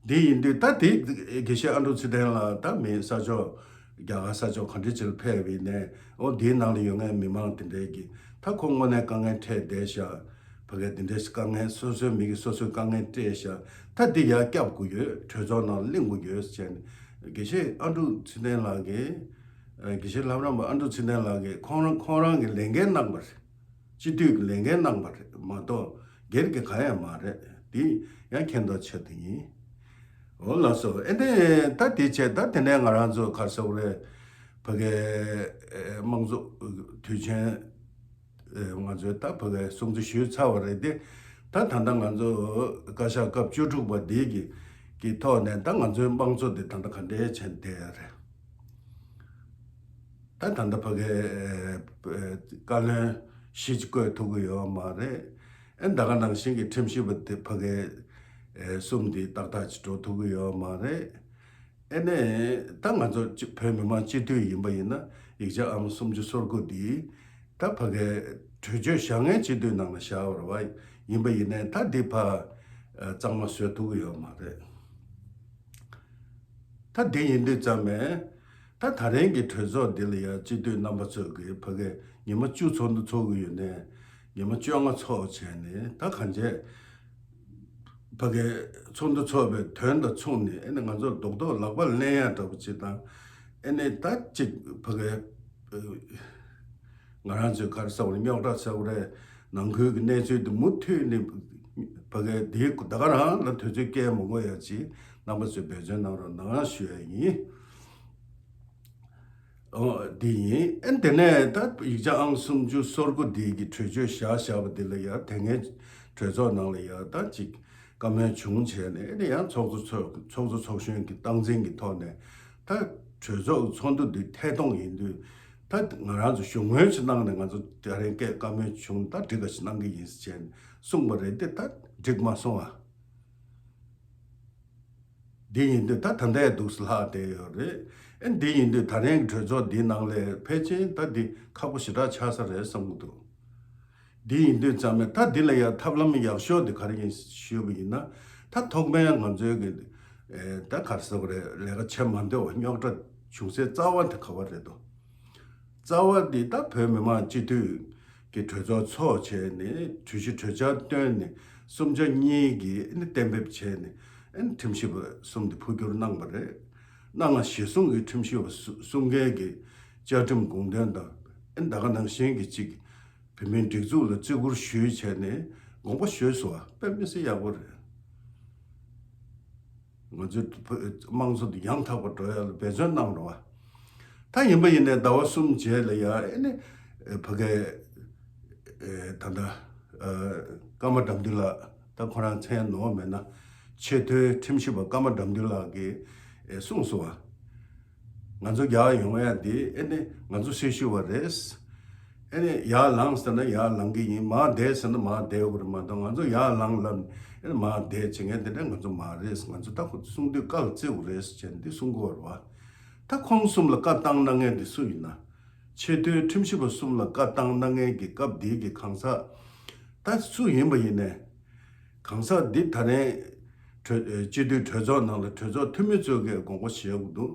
འདི་ཡིན་དུས་ད་དེ་དགེ་བཤེས་ཨ་འབྲུག་ཚེ་བརྟན་ལགས་ད་མི་ས་ཕྱོགས་རྒྱ་གར་ས་ཕྱོགས་ག་འདྲ་ཅིག་ལ་ཕེབས་པ་ཡིན་ནའི། འོ་འདིའི་ནང་ལ་ཡོད་མཁན་མི་མང་དེ་འདྲས་ཀྱིས་ད་ཁོ་དངོས་གནས་དཀའ་ངལ་འཕྲད་བསྡད་ཤག་ཕ་གིའི་དེ་འདྲས་དཀའ་ངལ་སོ་སོའི་མི་གིས་སོ་སོའི་དཀའ་ངལ་སྤྲད་ཤག་ད་འདི་ཡར་སྐྱབས་དགོས་ཡོད། གྲོས་ཚོགས་ནང་གླེང་དགོས་ཡོད་ཟེར་བྱས་ནས། དགེ་བཤེས་ཨ་འབྲུག་ཚེ་བརྟན་ལགས་ཀྱིས། དགེ་བཤེས་ལྷ་རམས་པ་ཨ་འབྲུག་ཚེ་བརྟན་ལགས་ཀྱིས་ཁོང་རང་ཁོང་རང་གི་ལས་འགན་གནང་བ་རེད། སྤྱི་འཐུས་ཀྱི་ལས་འགན་གནང་བ་རེད་མ་གཏོགས་སྒེར་གྱི་གང་ཡང་མ་རེད། དེ་ཡང་མཁྱེན་རྟོགས་བྱེད་དུ་ཡིན། འོ་ལགས་སོ། ཨེ་ནས་ད་དེ་བྱས། ད་དེ་ནས་ང་རང་ཚོ་ག་རེ་ཟེར་དགོས་རེད། ཕ་གིའི་དམངས་གཙོ་དུས་ཆེན་ང་ཚོས་ད་ཕ་གིའི་སྲུང་བརྩི་ཞུས་ཚར་བ་རེད་དེ། ད་ད་ལྟ་ང་ཚོ་བཀའ་ཤག་སྐབས་བཅུ་དྲུག་པ་འདི་གི་གི་ཐོག་ནས་ད་ང་ཚོའི་དམངས་གཙོ་འདི་ད་ལྟ་ག་འདྲས་བྱས་བསྡད་ཡོད་རེད། ད་ད་ལྟ་ཕ་གིའི་བཀའ་བློན་བཞི་ཅིག་བསྐོས་ཐུབ་ཀྱི་ཡོད་མ་རེད། ཨེ་ད་ག་ནང་བཞིན་གྱི་ཁྲིམས་ཞིབ་པ་དེ་ཕ་གིའི་གསུམ་དེ་ཏག་ཏག་ཅིག་འགྲོ་ཐུབ་ཀྱི་ཡོད་མ་རེད། ཨེ་ནས་ད་ང་ཚོ་སྤྱི་བོད་མི་མང་སྤྱི་འཐུས་ཡིན་པ་ཡིན་ན། ཡིག་ཆ་ཨང་སུམ་ཅུ་སོ་དགུ་འདི་ད་ཕ་གིའི་གྲོས་ཆོད་བཞག་མཁན་སྤྱི་འཐུས་ནང་ལ་བཞག་པ་རེད་བ། ཡིན་པ་ཡིན་ནའི་ད་འདི་ཕ་གཙང་མ་བཟོ་ཐུབ་ཀྱི་ཡོད་མ་རེད། ད་དེ་ཡིན་དུས་ཙམ་པས། ད་ད་རིང་གི་གྲོས་ཚོགས་འདི་ལ་ཡང་སྤྱི་འཐུས་རྣམ་པ་ཚོས་ཀྱི་ཕ་གིའི་ཉི་མ་བཅུ་ཚོགས་འདུ་ཚོགས་ཀྱི་ཡོད་ནའི། ཉི་མ་བཅོ་ལྔ་ཚོགས་བྱས་ནས། ད་གང་བྱས་ཕ་གིའི་ཚོགས་འདུ་ཚོགས་པའི་དོན་དང་མཚུངས་ནས། ཨེ་ནས་ང་ཚོར་རྡོག་རྡོག་ལག་པ་ལ་ལེན་ཡག་འདྲ་པོ་ཅིག་དང་། ཨེ་ནས་ད་ཅིག་ཕ་གིའི་ང་རང་ཚོའི་ག་རེ་ཟེར་དགོས་རེད། རྙོག་དྲ་ཟེར་དགོས་རེད། ནང་ཁུལ་གྱི་གནས་ཚུལ་དེ་མུ་མཐུད་ནས་ཕ་གིའི་དེའི་ད་ག་རང་ལ་དུས་ཚོད་སྐྱེལ་མི་དགོས་ཡ་ཅིག་རྣམ་པ་ཚོས་འབད་བརྩོན་གནང་རོགས་གནང་ཞུ་ཡ་ཡིན། འོ་འདི་ཡིན། ཨེ་དེ་ནས་ད་ཡིག་ཆ་ཨང་སུམ་ཅུ་སོ་དགུ་འདི་གི་གྲོས་ཆོད་བཞག་བཞག་པ་འདི་ལ་ཡ་དེ་སྔའི་གྲོས་ཚོགས་ནང་ལ་ཡ་ད་ཅིག་བཀའ་མོལ་བྱུང་བྱས་ནས། ཨེ་ནས་ཡང་ཚོགས་གཙོ་ཚོགས་ཚོགས་གཙོ་ཚོགས་གཞོན་གྱི་སྟངས་འཛིན་གྱི་ཐོག་ནས། ད་གྲོས་ཚོགས་ཚོགས་འདུ་འདི་ཐད་གཏོང་ཡིན་དུས། ད་ང་རང་ཚོ་བཞུགས་མོལ་ཅིག་གནང་ནས། ང་ཚོ་དེ་རིང་སྐད་བཀའ་མོལ་བྱུང་། ད་འགྲིག་ག་ཞིག་གནང་གི་ཡིན་ཟེར་བྱས་ནས་གསུངས་པ་རེད་དེ། ད་འགྲིག་མ་སོང་ཨ། འདི་ཡིན་དུས་ད་ད་ལྟའི་འདུག་སེ་ལྷག་བསྡད་ཡོད་རེད། ཨེ་འདི་ཡིན་དུས་ད་རིང་གི་གྲོས་ཚོགས་འདིའི་ནང་ལ་ཕལ་ཆེར་ད་འདི་ཁག་པོ་ཞེ་དྲག་ཆགས་ས་རེད་བསམ་གྱི་འདུག་འདི་ཡིན་དུས་ཙམ་པས་ད་འདི་ལ་ཡང་ཐབས་ལམ་ཡག་ཤོས་དེ་ག་རེ་ཡིན་ཞུས་པ་ཡིན་ན། ད་ཐོག་མའི་ང་ཚོའི་གི་ཨེ་ད་ག་རེ་ཟེར་དགོས་རེད། ལས་ཀ་བྱེད་མ་འདོད་པ། རྙོག་དྲ་བྱུང་སའི་རྩ་བ་དེ་ག་པར་རེད་དོ། རྩ་བ་འདི་ད་བོད་མི་མང་སྤྱི་འཐུས་ཀྱི་གྲོས་ཚོགས་ཚོགས་བྱས་ནས། གྲོས་གཞི་གྲོས་འཆར་བཏོན་ནས། གསུམ་ཆ་གཉིས་ཀྱིས་ཨེ་ནི་གཏན་འབེབས་བྱས་ནས། ཨེ་ནི་ཁྲིམས་ཞིབ་པ་གསུམ་དེ་འཕོ་འགྱུར་གནང་བ་རེད། གནང་བ་གཞིར་བཟུང་གི་ཁྲིམས་ཞིབ་པ་གསུ་གསུམ་ཀའི་གི་བཅའ་ཁྲིམས་དགོངས་དོན་དང་། ཨེ་ནི་ད་ག་ནང་བཞིན་གྱི་གཅིག་བོད་མིའི་སྒྲིག་འཛུགས་ལ་བརྩི་བཀུར་ཞུས་བྱས་ནས་དགོངས་པ་ཞུས་སོང་བ། དཔེ་མི་སྲིད་ཡག་པོ་རེད། ང་ཚོའི་དམངས་གཙོ་འདི་ཡང་དག་པར་འགྲོ་ཡ་ལ་འབད་བརྩོན་གནང་རོགས། ད་ཡིན་པ་ཡིན་ནའི་ཟླ་བ་གསུམ་རྗེས་ལ་ཡ་ཨེ་ནི་ཕ་གིའི་ད་ལྟ་ཀརྨ་དགྲ་འདུལ་ལགས། ད་ཁོ་རང་མཚན་ནོར་མེད་ན་ཆེས་མཐོའི་ཁྲིམས་ཞིབ་པ་ཀརྨ་དགྲ་འདུལ་ལགས་ཀྱིས་གསུངས་སོང་བ། ང་ཚོ་རྒྱ་ཡོང་ཡ་འདི་ཨེ་ནི་ང་ཚོ་སྲི་ཞུ་བ་རེད། ཨེ་ནི་ཡར་ལངས་ཟེར་ན་ཡར་ལངས་ཀྱི་ཡིན། མར་བསྡད་ཟེར་ན་མར་བསྡད་དགོས་རེད་མ་གཏོགས། ང་ཚོ་ཡར་ལངས་ལབ་ནས་ཨེ་ནི་མར་བསྡད་བྱེད་མཁན་དེ་འདྲ་ང་ཚོ་མ་རེད། ང་ཚོ་ད་ཁོ་གསུང་དུས་བཀའ་ལ་བརྩི་དགོས་རེད་ཟེར་བྱས་ནས་འདི་གསུང་གི་ཡོད་རེད་བ། ད་ཁོང་གསུམ་ལ་བཀའ་བཏང་གནང་མཁན་དེ་སུ་ཡིན་ན། ཆེས་མཐོའི་ཁྲིམས་ཞིབ་པ་གསུམ་ལ་བཀའ་བཏང་གནང་མཁན་གྱི་སྐབས་འདིའི་གི་གང་ཟག་ད་སུ་ཡིན་པ་ཡིན་ནའི། གང་ཟག་འདི་ད་རིང་གྲོས་སྤྱི་འཐུས་གྲོས་ཚོགས་ནང་ལ་གྲོས་ཚོགས་འཐུས་མི་ཚོས་ཀྱི་དགོངས་པ་བཞེས་དགོས་འདུག་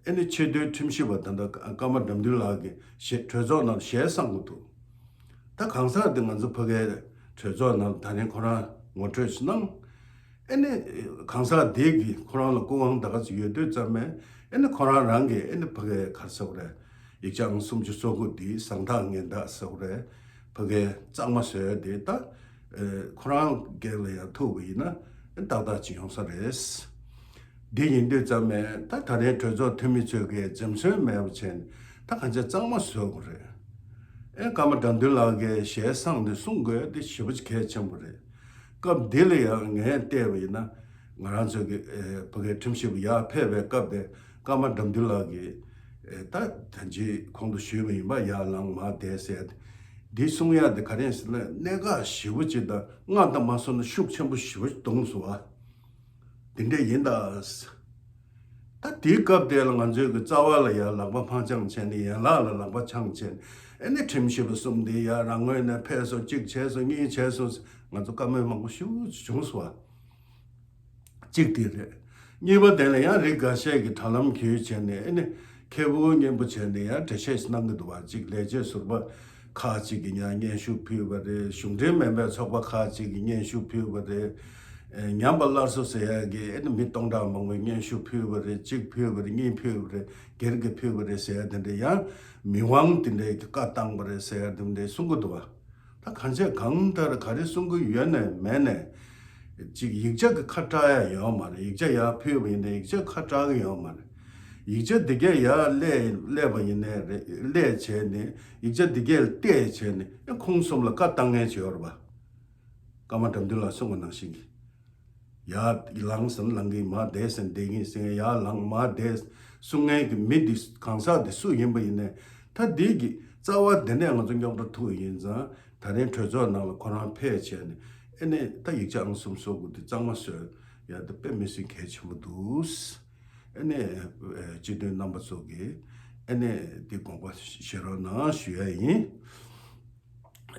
ཨེ་ནི་ཆེས་མཐོའི་ཁྲིམས་ཞིབ་པ་ད་ལྟ་ཀརྨ་དགྲ་འདུལ་ལགས་ཀྱིས་གྲོས་ཚོགས་ནང་ཞལ་གསུང་གི་འདུག་ད་གང་ཟག་འདི་ང་ཚོ་ཕ་གིའི་གྲོས་ཚོགས་ནང་ད་རིང་ཁོ་རང་ངོ་སྤྲོད་ཅིག་གནང་། ཨེ་ནི་གང་ཟག་འདི་གིས་ཁོ་རང་ལ་སྐུ་དབང་ད་ག་ཚོད་ཡོད་དུས་ཙམ་པས། ཨེ་ནི་ཁོ་རང་རང་གིས་ཨེ་ནི་ཕ་གིའི་ག་རེ་ཟེར་དགོས་རེད། ཡིག་ཆ་ཨང་སུམ་ཅུ་སོ་དགུ་འདི་གཟེངས་རྟགས་ངན་རྟགས་ཟེར་བ་རེད། ཕ་གིའི་གཙང་མ་བཟོས་དེ་ད་ཁོ་རང་སྒེར་ལ་ཡང་ཐུག་པ་ཡིན་ན་ཏག་ཏག་ཅིག་ཡོང་ས་རེད། འདི་ཡིན་དུས་ཙམ་ནས་ད་ད་རེས་གྲོས་ཚོགས་འཐུས་མི་ཚོས་ཀྱི་འཛེམ་ཟོན་མེད་པ་བྱས་ནས་ད་གང་ཆ་གཙང་མ་བཟོ་དགོས་རེད། ཨེ་ཀརྨ་དགྲ་འདུལ་ལགས་ཀྱིས་ཞལ་བཟང་དེ་གསུང་དགོས་དེ་ཞེ་པོ་ཅིག་གལ་ཆེན་པོ་རེད། སྐབས་འདི་ལ་ཡང་ངས་བལྟས་པ་ཡིན་ན་ང་རང་ཚོ་གི་ཨེ་ཕ་གིའི་ཁྲིམས་ཞིབ་པ་ཡར་ཕེབས་པའི་སྐབས་དེ་ཀརྨ་དགྲ་འདུལ་ལགས་ཀྱིས་ཨེ་ད་ད་ཅི་གོང་དུ་ཞུས་པ་ཡིན་པ་ཡར་ལངས་མར་བསྡད་ཟེར། འདི་གསུང་ཡག་དེ་ག་རེ་ཡིན་ཟེར་ན་གནད་འགག་ཞེ་པོ་ཅིག་དང་སྔར་དང་མ་སོང་ན་ཤུགས་ཆེན་པོ་ཞེ་པོ་ཅིག་བརྡུངས་སོང་བ། དེ་འདྲ་ཡིན་ད། ད་དེའི་སྐབས་དེ་ལ་ང་ཚོའི་གི་རྩ་བ་ལ་ཡར་ལག་པ་འཕང་འཆང་བྱས་ནས་ཡན་ལག་ལ་ལག་པ་འཆང་བྱས་ནས་ཨེ་ནི་ཁྲིམས་ཞིབ་པ་གསུམ་དེ་ཡར་རང་ངོས་ནས་ཕེབས་སོང་གཅིག་བྱས་སོང་གཉིས་བྱས་སོང་ང་ཚོ་བཀའ་མོལ་མང་པོ་ཞེ་པོ་ཅིག་བྱུང་སོང་བ། གཅིག་དེ་རེད། གཉིས་པ་དེ་ལ་ཡང་རིགས་འགའ་ཤས་ཀྱིས་དྲ་ལམ་བརྒྱུད་བྱས་ནས་ཨེ་ནི་ཁེ་བུ་སྙན་པོ་བྱས་ནས་ཡང་འགྲེལ་བཤད་གནང་གི་འདུག་བ། གཅིག་ལས་བྱེད་ཟུར་པ་ཁག་ཅིག་གིས་ཡང་སྙན་ཞུ་ཕུལ་བ་རེད། གཞུང་འབྲེལ་མིན་པའི་ཚོགས་པ་ཁག་ཅིག་གིས་སྙན་ཞུ་ཕུལ་བ་རེད། ཨེ་ཉམས་པ་སླར་གསོ་ཟེར་ཡག་གི་ཨེ་ནི་མི་སྟོང་ཕྲག་མང་པོས་སྙན་ཞུ་ཕུལ་བ་རེད། གཅིག་ཕུལ་བ་རེད། གཉིས་ཕུལ་བ་རེད། སྒེར་གྱིས་ཕུལ་བ་རེད་ཟེར་ཡག་དེ་འདྲ་ཡང་མི་དབང་དེ་འདྲའི་གི་བཀའ་བཏང་བ་རེད་ཟེར་ཡག་དེ་འདྲ་གསུང་གི་འདུག་བ། ད་གང་བྱས་གང་ལྟར་ག་རེ་གསུང་གི་ཡོད་ནས་མེད་ནས། ཅིག་ཡིག་ཆ་གི་ཁ་གྲག་ཡ་ཡོད་མ་རེད། ཡིག་ཆ་ཡར་ཕུལ་བ་ཡིན་ནའི་ཡིག་ཆ་ཁ་གྲག་གི་ཡོད་མ་རེད། ཡིག་ཆ་འདི་གས་ཡར་སླེབས་སླེབས་པ་ཡིན་ནའི་རེད། སླེབས་བྱས་ནས་ཡིག་ཆ་འདི་གས་བལྟས་བྱས་ནས་ཨེ་ཁོང་གསུམ་ལ་བཀའ་བཏང་མཁན་ཅིག་ཡོད་རེད་པ། ཀརྨ་དགྲ་འདུལ་ལགས་གསུང་བ་ནང་བཞིན་གྱི། ཡར་ལངས་ཟིན་ལངས་གིན་མར་བསྡད་ཟིན་བསྡད་གིན་ཟིན་ཡར་ལངས་མར་བསྡད་གསུང་མཁན་གྱི་མི་འདི་གང་ཟག་འདི་སུ་ཡིན་པ་ཡིན་ནའི་ད་འདི་གི་རྩ་བ་འདི་ནས་ང་ཚོ་རྙོག་དྲ་ཐུག་ཡིན་ཙང་ད་རིང་གྲོས་ཚོགས་ནང་ལ་ཁོ་རང་ཕེབས་བྱས་ནས་ཨེ་ནས་ད་ཡིག་ཆ་ཨང་གསུམ་སོ་དགུ་འདི་གཙང་མ་བཟོས་ཡ་ད་དཔེ་མི་སྲིད་གལ་ཆེན་པོ་འདུག་ཨེ་ནས་སྤྱི་འཐུས་རྣམ་པ་ཚོ་གིས་ཨེ་ནས་འདི་དགོངས་པ་བཞེས་རོགས་གནང་ཞུ་ཡ་ཡིན།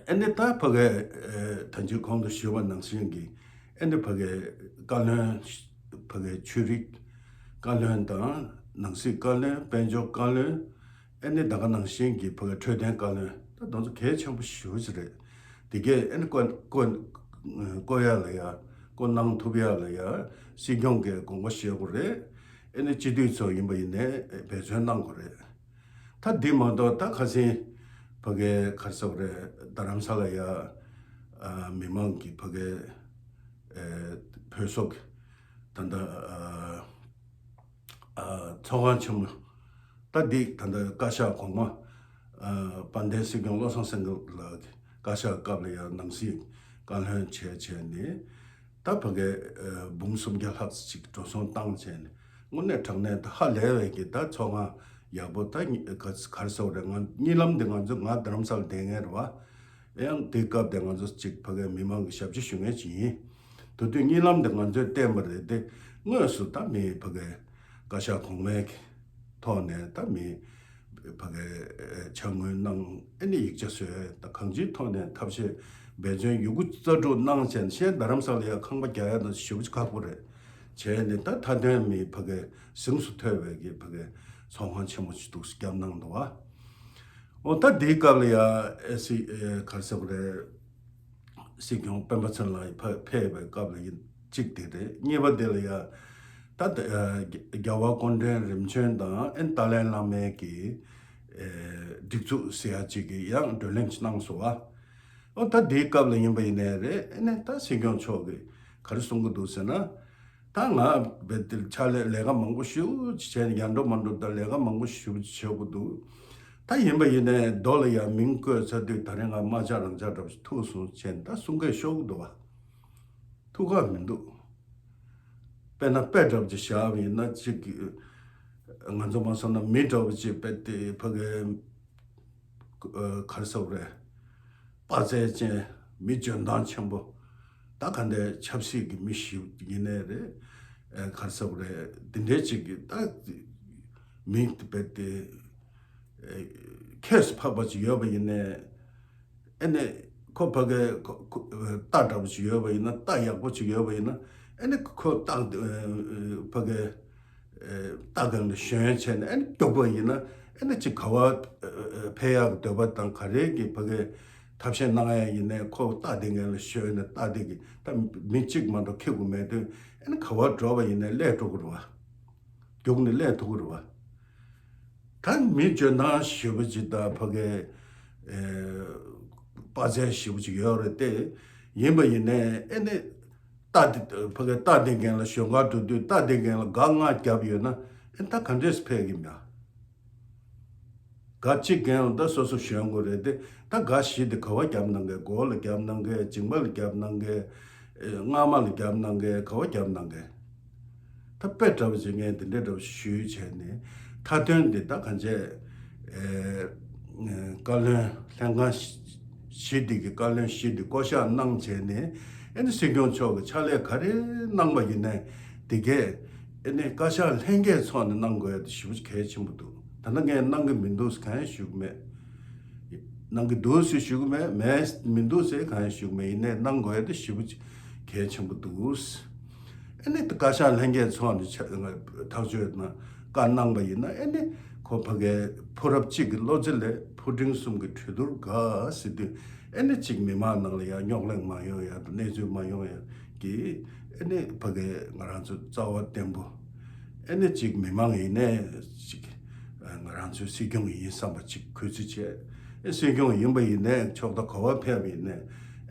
ཨེ་ནི་ད་ཕ་གའི་ཨེ་ད་ཅི་གོང་དུ་ཞུས་པ་ནང་བཞིན་གྱི་ཨེ་ནི་ཕ་གའི་བཀའ་བློན། ཕ་གའི་ཆོས་རིག་བཀའ་བློན་དང་ནང་སྲིད་བཀའ་བློན། དཔལ་འབྱོར་བཀའ་བློན། ཨེ་ནི་ད་ག་ནང་བཞིན་གྱི་ཕ་གའི་འཕྲོད་བསྟེན་བཀའ་བློན། ད་དེ་ཚོ་གལ་ཆེན་པོ་ཞེ་པོ་ཅིག་རེད། དེ་གས་ཨེ་ནི་བསྐོ་བསྐོ་བསྐོ་ཡ་ལ་ཡ་བསྐོ་གནང་ཐུབ་ཡ་ལ་ཡ་སྲིད་སྐྱོང་གིས་དགོངས་པ་བཞེས་དགོས་རེད། ཨེ་ནི་སྤྱི་འཐུས་ཚོ་ཡིན་པ་ཡིན་ནའི་འབད་བརྩོན་གནང་དགོས་རེད། ད་འདི་མ་གཏོགས་ད་ཁ་སང་ཕ་གའི་ག་རེ་ཟེར་དགོས་རེད། རྡ་རམ་ས་ལ་ཡ་ཨ་མི་མང་གི་ཕ་གའི་ཨེ་བོད་སོག་ད་ལྟ་ཨ་ཨ་ཚོགས་ཁང་ཆེན་མོ་ད་འདི་ད་ལྟ་བཀའ་ཤག་གོང་མ་ཨ་དཔལ་ལྡན་སྲིད་སྐྱོང་བློ་བཟང་སེང་གེ་ལགས་ཀྱི་བཀའ་ཤག་སྐབས་ལ་ཡ་ནང་སྲིད་བཀའ་བློན་བྱས་བྱས་ནས། ད་ཕ་གའི་ཨ་འབུམ་སུམ་བརྒྱ་ལྷག་ཅིག་འགྲོ་སོང་བཏང་བྱས་ནས་དངོས་གནས་དྲང་གནས་ད་ཧ་ལས་པའི་གི་ད་ཚོགས་ཁང་ཡག་པོ་ད་ག་ག་རེ་ཟེར་དགོས་རེད། ང་གཉིད་ལམ་དེ་ང་ཚོ་ང་རྡ་རམ་ས་ལ་བསྡད་མཁན་རེད་བ། ཡང་དེ་སྐབས་དེ་ང་ཚོ་ཅིག་ཕ་གའི་མི་མང་གི་ཞབས་ཕྱི་ཞུ་མཁན་ཅིག་ཡིན། དེ་དུས་གཉིད་ལམ་དེ་ང་ཚོས་བསྟན་པ་རེད་དེ། དངོས་སུ་ད་མི་ཕ་གའི་བཀའ་ཤག་གོང་མའི་གི་ཐོག་ནས་ད་མི་ཕ་གའི་ཕྱག་དངུལ་གནང་ཨེ་ནི་ཡིག་ཆ་བཟོས་ད་གང་ཅིའི་ཐོག་ནས་ཐབས་ཤེས་འབད་བརྩོན་ཡོད་རྒུ་རྩལ་སྤྲུགས་གནང་བྱས་ནས་གཞན་རྡ་རམ་ས་ལ་ཡ་ཁང་པ་རྒྱག་ཡ་ད་ཞེ་པོ་ཅིག་ཁག་པོ་རེད། བྱས་ནས་ད་མཐའ་དོན་མི་ཕ་གའི་གཟེངས་སུ་ཐོན་པའི་གི་ཕ་གའི་ཚོགས་ཁང་ཆེན་མོ་ཅིག་འདུག་སེ་བརྒྱབ་གནང་འདུག་བ། འོ་ད་དེའི་སྐབས་ལ་ཡ་ཨེ་སི་ཨེ་ག་རེ་ཟེར་དགོས་རེད། སྲིད་སྐྱོང་སྤེན་པ་ཚེ་རིང་ལགས་ཕ་ཕེབས་པའི་སྐབས་ལ་ཡིན་གཅིག་དེ་རེད། གཉིས་པ་དེ་ལ་ཡ་ད་ལྟ་ཨ་རྒྱལ་བ་སྐུ་ཕྲེང་རིམ་བྱོན་དང་ཨེ་ཏཱ་ལའི་བླ་མའི་གི་ཨེ་སྒྲིག་འཛུགས་ཟེར་ཡ་གཅིག་གི་ཡང་བགྲོ་གླེང་ཅིག་གནང་སོང་བ། འོ་ད་དེའི་སྐབས་ལ་ཡིན་པ་ཡིན་ནའི་རེད། ཨེ་ནས་ད་སྲིད་སྐྱོང་མཆོག་གིས་ག་རེ་གསུང་གི་འདུག་ཟེར་ན། ད་ང་རྦད་དེ་ཕྱག་ལས་ལས་ཀ་མང་པོ་ཞེ་པོ་ཅིག་བྱས་ནས་ཡར་འགྲོ་མར་འགྲོ་ད་ལས་ཀ་མང་པོ་ཞེ་པོ་ཅིག་བྱེད་དགོས་འདུག་ད་ཡིན་པ་ཡིན་ནའི་རྡོ་ལ་ཡར་མིང་བརྐོས་ཚར་དུས་ད་རེས་ང་རྨ་ཆུ་རང་ཆུ་འདྲ་པོ་ཅིག་ཐུག་སོང་བྱས་ནས་ད་གསུང་སྐད་ཤོར་གི་འདུག་བ། ཐུག་ག་མི་འདུག་དཔེར་ན་དཔེ་འདྲ་པོ་ཅིག་བཞག་པ་ཡིན་ན་ཅིག་ང་ཚོ་མ་སོང་ན་མི་འདྲ་པོ་ཅིག་རྦད་དེ་ཕ་གི་ཨ་ག་རེ་ཟེར་དགོས་རེད། དཔའ་རྩལ་ཅན་མི་འཇོན་ཐང་ཆེན་པོ། ད་ག་འདྲའི་ཆབ་སྲིད་ཀྱི་མི་ཞིག་ཡིན་ནའི་རེད། ཨ་ག་རེ་ཟེར་དགོས་རེད། འདི་འདྲའི་ཅིག་གི་ད་མི་རྦད་དེ་ཨ་ཁྱད་དུ་འཕགས་པ་ཅིག་ཡོད་པ་ཡིན་ནའི། ཨ་ནི་ཁོ་ཕ་གི་ཁོ་ཁོ་རྟ་འདྲ་པོ་ཅིག་ཡོད་པ་ཡིན་ན། རྟ་ཡག་པོ་ཅིག་ཡོད་པ་ཡིན་ན། ཨ་ནི་ཁོ་རྟ་ཕ་གི་རྟ་སྒང་ལ་ཞོན་བྱས་ནས་ཨ་ནི་རྒྱུག་པ་ཡིན་ན། ཨ་ནི་ཅིག་ག་བ་འཕེན་ཡག་གི་འདོད་པ་དང་ག་རེ་གི་ཕ་གི་ཐབས་ཤེས་གནང་ཡ་ཡིན་ནའི་ཁོ་རྟ་དེ་སྒང་ལ་ཞོན་ནས་རྟ་དེ་གི་ད་མི་གཅིག་མ་གཏོགས་འཁྱེར་དགོས་མེད་དུས། ཨ་ནི་ག་བ་འགྲོ་བ་ཡིན་ནའི་སླེབས་འགྲོ་གི་རེད་བ། རྒྱུག་ནས་སླེབས་ཐུབ་ཀྱི་རེད་བ། ད་མི་འཇོན་ཐང་ཞེ་པོ་ཅིག་དང་ཕ་གི་ཨེ་དཔའ་རྩལ་ཞེ་པོ་ཅིག་ཡོད་རེད་དེ། ཡིན་པ་ཡིན་ནའི་ཨེ་ནི་རྟ་དེ་ཕ་གི་རྟ་དེ་འགན་ལ་ཞོན་ཁར་འགྲོ་དུས་རྟ་དེ་འགན་ལ་སྒ་ལྔ་བརྒྱབ་ཡོད་ན་ཨེ་ད་ག་འདྲས་སེ་ཕེབས་ཀྱི་མེད། སྒ་གཅིག་འགན་ལ་ད་སོ་སོ་ཞོན་དགོས་རེད་དེ། ད་སྒ་བཞི་དེ་ག་བ་བརྒྱབ་གནང་གི། སྒོ་ལ་བརྒྱབ་གནང་གི། མཇིང་པ་ལ་བརྒྱབ་གནང་གི། ཨེ་རྔ་མ་ལ་བརྒྱབ་གནང་གི། ག་བ་བརྒྱབ་གནང་གི། ད་དཔེ་འདྲ་བོ་ཅིག་ངས་འདི་འདྲའི་འདྲ་བོ་ཞུས་བྱས་ནས་མཐའ་དོན་འདི་ད་གང་བྱས། ཨེ་བཀའ་བློན་ལྷན་ཁང་བཞི་འདི་གི་བཀའ་བློན་བཞི་འདི་བསྐོ་བཞག་གནང་བྱས་ནས་ཨེ་ནི་སྲིད་སྐྱོང་མཆོག་གི་ཕྱག་ལས་ག་རེ་གནང་པ་ཡིན་ནའི་འདི་གས་ཨེ་ནི་བཀའ་ཤག་ལྷན་རྒྱས་ཚོགས་ནས་གནང་དགོས་ཡ་དེ་ཞེ་པོ་གལ་ཆེན་པོ་འདུག་ད་ལྟ་ངས་གནང་གི་མི་འདུག་གང་ཡང་ཞུ་གི་མེད། གནང་གི་འདུག་ཟེར་ཞུ་གི་མེད། མེད་མི་འདུག་ཟེར་གང་ཡང་ཞུ་གི་མེད། ཡིན་ནའི་གནང་དགོས་ཡ་དེ་ཞེ་པོ་གལ་ཆེན་པོ་འདུག་ཨ་ནི་བཀའ་ཤག་ལྷན་རྒྱས་ཚོགས་ནས་ཆ་ཐག་གཅོད་ན་བཀའ་གནང་པ་ཡིན་ན་ཨ་ནི་ཁོ་ཕ་གའི་ཕོ་རབ་གཅིག་གི་བློ་རྩེ་ལས་ཕོ་འབྲིང་གསུམ་གྱི་གྲོས་བསྡུར་དགའ་ཟེར་དུས་ཨ་ནི་གཅིག་མི་མང་ནང་ལ་ཡང་རྙོག་གླེང་མ་ཡོང་ཡ་དང་གནས་ཚུལ་མ་ཡོང་ཡ་གི་ཨ་ནི་ཕ་གའི་ང་རང་ཚོ་རྩ་བ་བརྟན་པོ་ཨ་ནི་གཅིག་མི་མང་ཡིན་ནའི་གཅིག་ང་རང་ཚོའི་སྲིད་སྐྱོང་ཡིན་བསམ་པ་གཅིག་གུས་བརྩི་བྱས། ཨ་སྲིད་སྐྱོང་ཡིན་པ་ཡིན་ནའི་ཕྱོགས་མཐའ་ག་བ་ཕེབས་ཡིན་ནའི་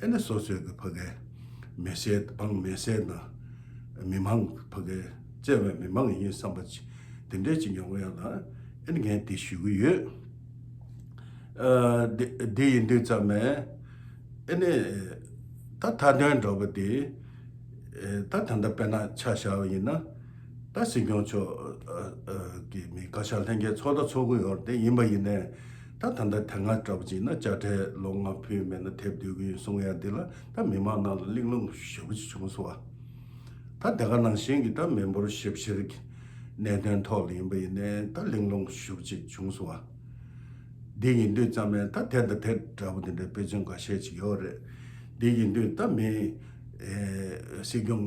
ཨ་ནི་སོ་སོའི་གི་ཕ་གའི་མི་སེར་འབངས་མི་སེར་དང་མི་མང་ཕ་གའི་བརྩེ་བའི་མི་མང་ཡིན་བསམ་པ་ཅིག་དེ་འདྲས་ཅིག་ཡོང་གི་ཡོད་ལ་ཨ་ནི་ངས་དེ་ཞུ་གི་ཡོད། ཨ་དེ་དེ་ཡིན་དུས་ཙམ་ནས་ཨ་ནི་ད་མཐའ་དོན་འདྲ་པོ་དེ་ཨ་ད་ད་ལྟ་དཔེར་ན་ཆ་བཞག་པ་ཡིན་ན། ད་སྲིད་སྐྱོང་མཆོག་ཨ་ཨ་གི་མི་བཀའ་ཤག་ལྷན་རྒྱས་ཚོགས་ད་ཚོགས་ཀྱི་ཡོད་རེད་དེ། ཡིན་པ་ཡིན་ནའི་ད་ད་ལྟ་དེ་སྔ་འདྲ་པོ་ཅིག་ན་དཔྱ་ཁྲལ་ལོ་ལྔ་ཕུལ་མེད་ན་ཐེབས་སྡོད་ཀྱི་ཡོད་གསུང་ཡ་འདི་ལ་ད་མི་མང་ནང་ལ་གླེང་སློང་ཞེ་པོ་ཅིག་བྱུང་སོང་བ། ད་དེ་ག་ནང་བཞིན་གྱི་ད་མི་འབོར་ཞིབ་བཤེར་གྱི་གནད་དོན་ཐོག་ལ་ཡིན་པ་ཡིན་ནའི་ད་གླེང་སློང་ཞེ་པོ་ཅིག་བྱུང་སོང་བ། འདི་ཡིན་དུས་ཙམ་ནས་ད་དེ་དང་དེ་འདྲ་པོ་དེ་འདྲའི་དཔེ་མཚོན་འགའ་ཤས་ཅིག་ཡོད་རེད། འདི་ཡིན་དུས་ད་མི་ཨེ་སྲིད་སྐྱོང་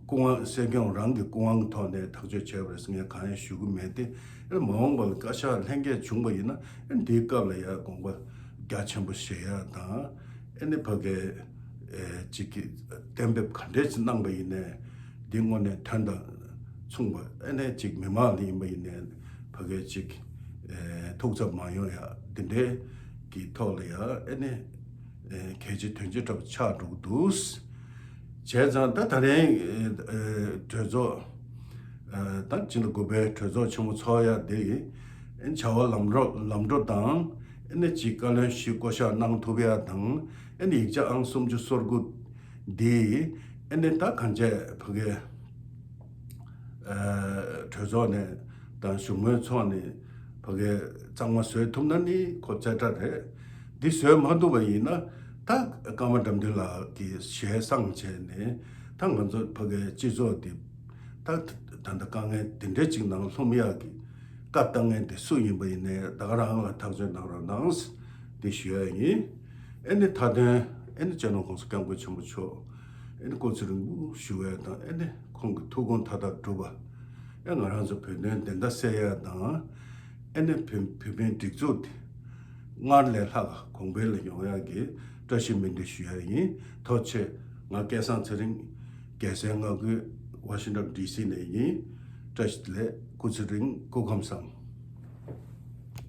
སྐུ་དབང་སྲིད་སྐྱོང་རང་གི་སྐུ་དབང་ཐོག་ནས་ཐག་གཅོད་བྱས་པ་རེད་ཟེར་ངས་གང་ཡང་ཞུ་གི་མེད་དེ། ཨེ་མ་འོངས་པ་ལ་བཀའ་ཤག་ལྷན་རྒྱས་བྱུང་པ་ཡིན་ན་ཨེ་འདིའི་སྐབས་ལ་ཡ་དགོངས་པ་རྒྱ་ཆེན་པོ་བཞེས་ཡ་དང་ཨེ་ནི་ཕ་གའི་ཨེ་ཅིག་གི་གཏན་འབེབས་ག་འདྲས་ཅིག་གནང་པ་ཡིན་ནའི་འདི་དངོས་གནས་དོན་དང་མཚུངས་པ་ཨེ་ནི་ཅིག་མི་མང་ལ་ཡིན་པ་ཡིན་ནའི་ཕ་གའི་ཅིག་ཨེ་ཐུགས་འཚབ་མ་ཡོང་ཡ་འདི་འདྲའི་གི་ཐོག་ལ་ཡ་ཨེ་ནི་ཨེ་གལ་ཆེ་དོན་ཆེ་འདྲ་པོ་ཆགས་འགྲོ་གི་འདུག་བྱས་ཙང་ད་ད་རིང་ཨེ་ཨེ་གྲོས་ཚོགས་ཨེ་ད་སྤྱི་ཟླ་དགུ་པའི་གྲོས་ཚོགས་ཆེན་མོ་ཚོགས་ཡ་དེ་ཨེ་བྱ་བ་ལམ་འགྲོ་ལམ་འགྲོ་དང་ཨེ་ནི་ཅིག་བཀའ་བློན་བཞི་བསྐོ་གཞག་གནང་ཐུབ་ཡ་དང་ཨེ་ནི་ཡིག་ཆ་ཨང་སུམ་ཅུ་སོ་དགུ་འདི་ཨེ་ནི་ད་གང་བྱས་ཕ་གའི་ཨེ་གྲོས་ཚོགས་ནས་དང་བཞུགས་མོལ་ཚོགས་ནས་ཕ་གའི་གཙང་མ་བཟོས་ཐུབ་ན་ནི་ཁོ་རྩེ་གྲ་རེད། འདི་བཟོས་མ་ཐུབ་པ་ཡིན་ན་ད་ཀརྨ་དགྲ་འདུལ་ལགས་ཀྱི་ཞལ་བསངས་བྱས་ནས་ད་ང་ཚོ་ཕ་གའི་སྤྱི་ཚོགས་འདི་ད་ད་ལྟ་དཀའ་ངལ་འདི་འདྲའི་ཅིག་ནང་ལྷུང་ཡག་གི་བཀའ་བཏང་མཁན་དེ་སུ་ཡིན་པ་ཡིན་ནའི་ད་ག་རང་ལ་ཐག་གཅོད་གནང་རོགས་གནང་། འདི་ཞུ་ཡ་ཡིན། ཨེ་ནི་མཐའ་དོན་ཨེ་ནི་སྤྱི་ནོར་༸གོང་ས་༸སྐྱབས་མགོན་ཆེན་པོ་མཆོག་ཨེ་ནི་སྐུ་ཚེ་རིང་པོ་བཞུགས་ཡ་དང་ཨེ་ནི་ཁོང་གི་ཐུགས་དགོངས་མཐའ་དག་འགྲུབ་པ། ཨེ་ང་རང་ཚོ་བོད་དོན་བདེན་མཐའ་གསལ་ཡ་དང་ཨེ་ནི་བོད་བོད་མིའི་སྒྲིག་འཛུགས་དེ་སྔར་ལས་ལྷག་གོང་འཕེལ་ལ་ཡོང་ཡ་གི་བཀྲ་ཤིས་སྨོན་འདུན་ཞུ་ཡ་ཡིན། ཐུགས་རྗེ་ཆེ། ང་སྐལ་བཟང་ཚེ་རིང་། རྒྱལ་སྲས་མངའ་ཁུལ་ཝ་ཤིང་ཊོན་ཌི་སི་ནས་ཡིན། བཀྲ་ཤིས་བདེ་ལེགས། སྐུ་ཚེ་རིང་། སྐུ་ཁམས་བཟང་།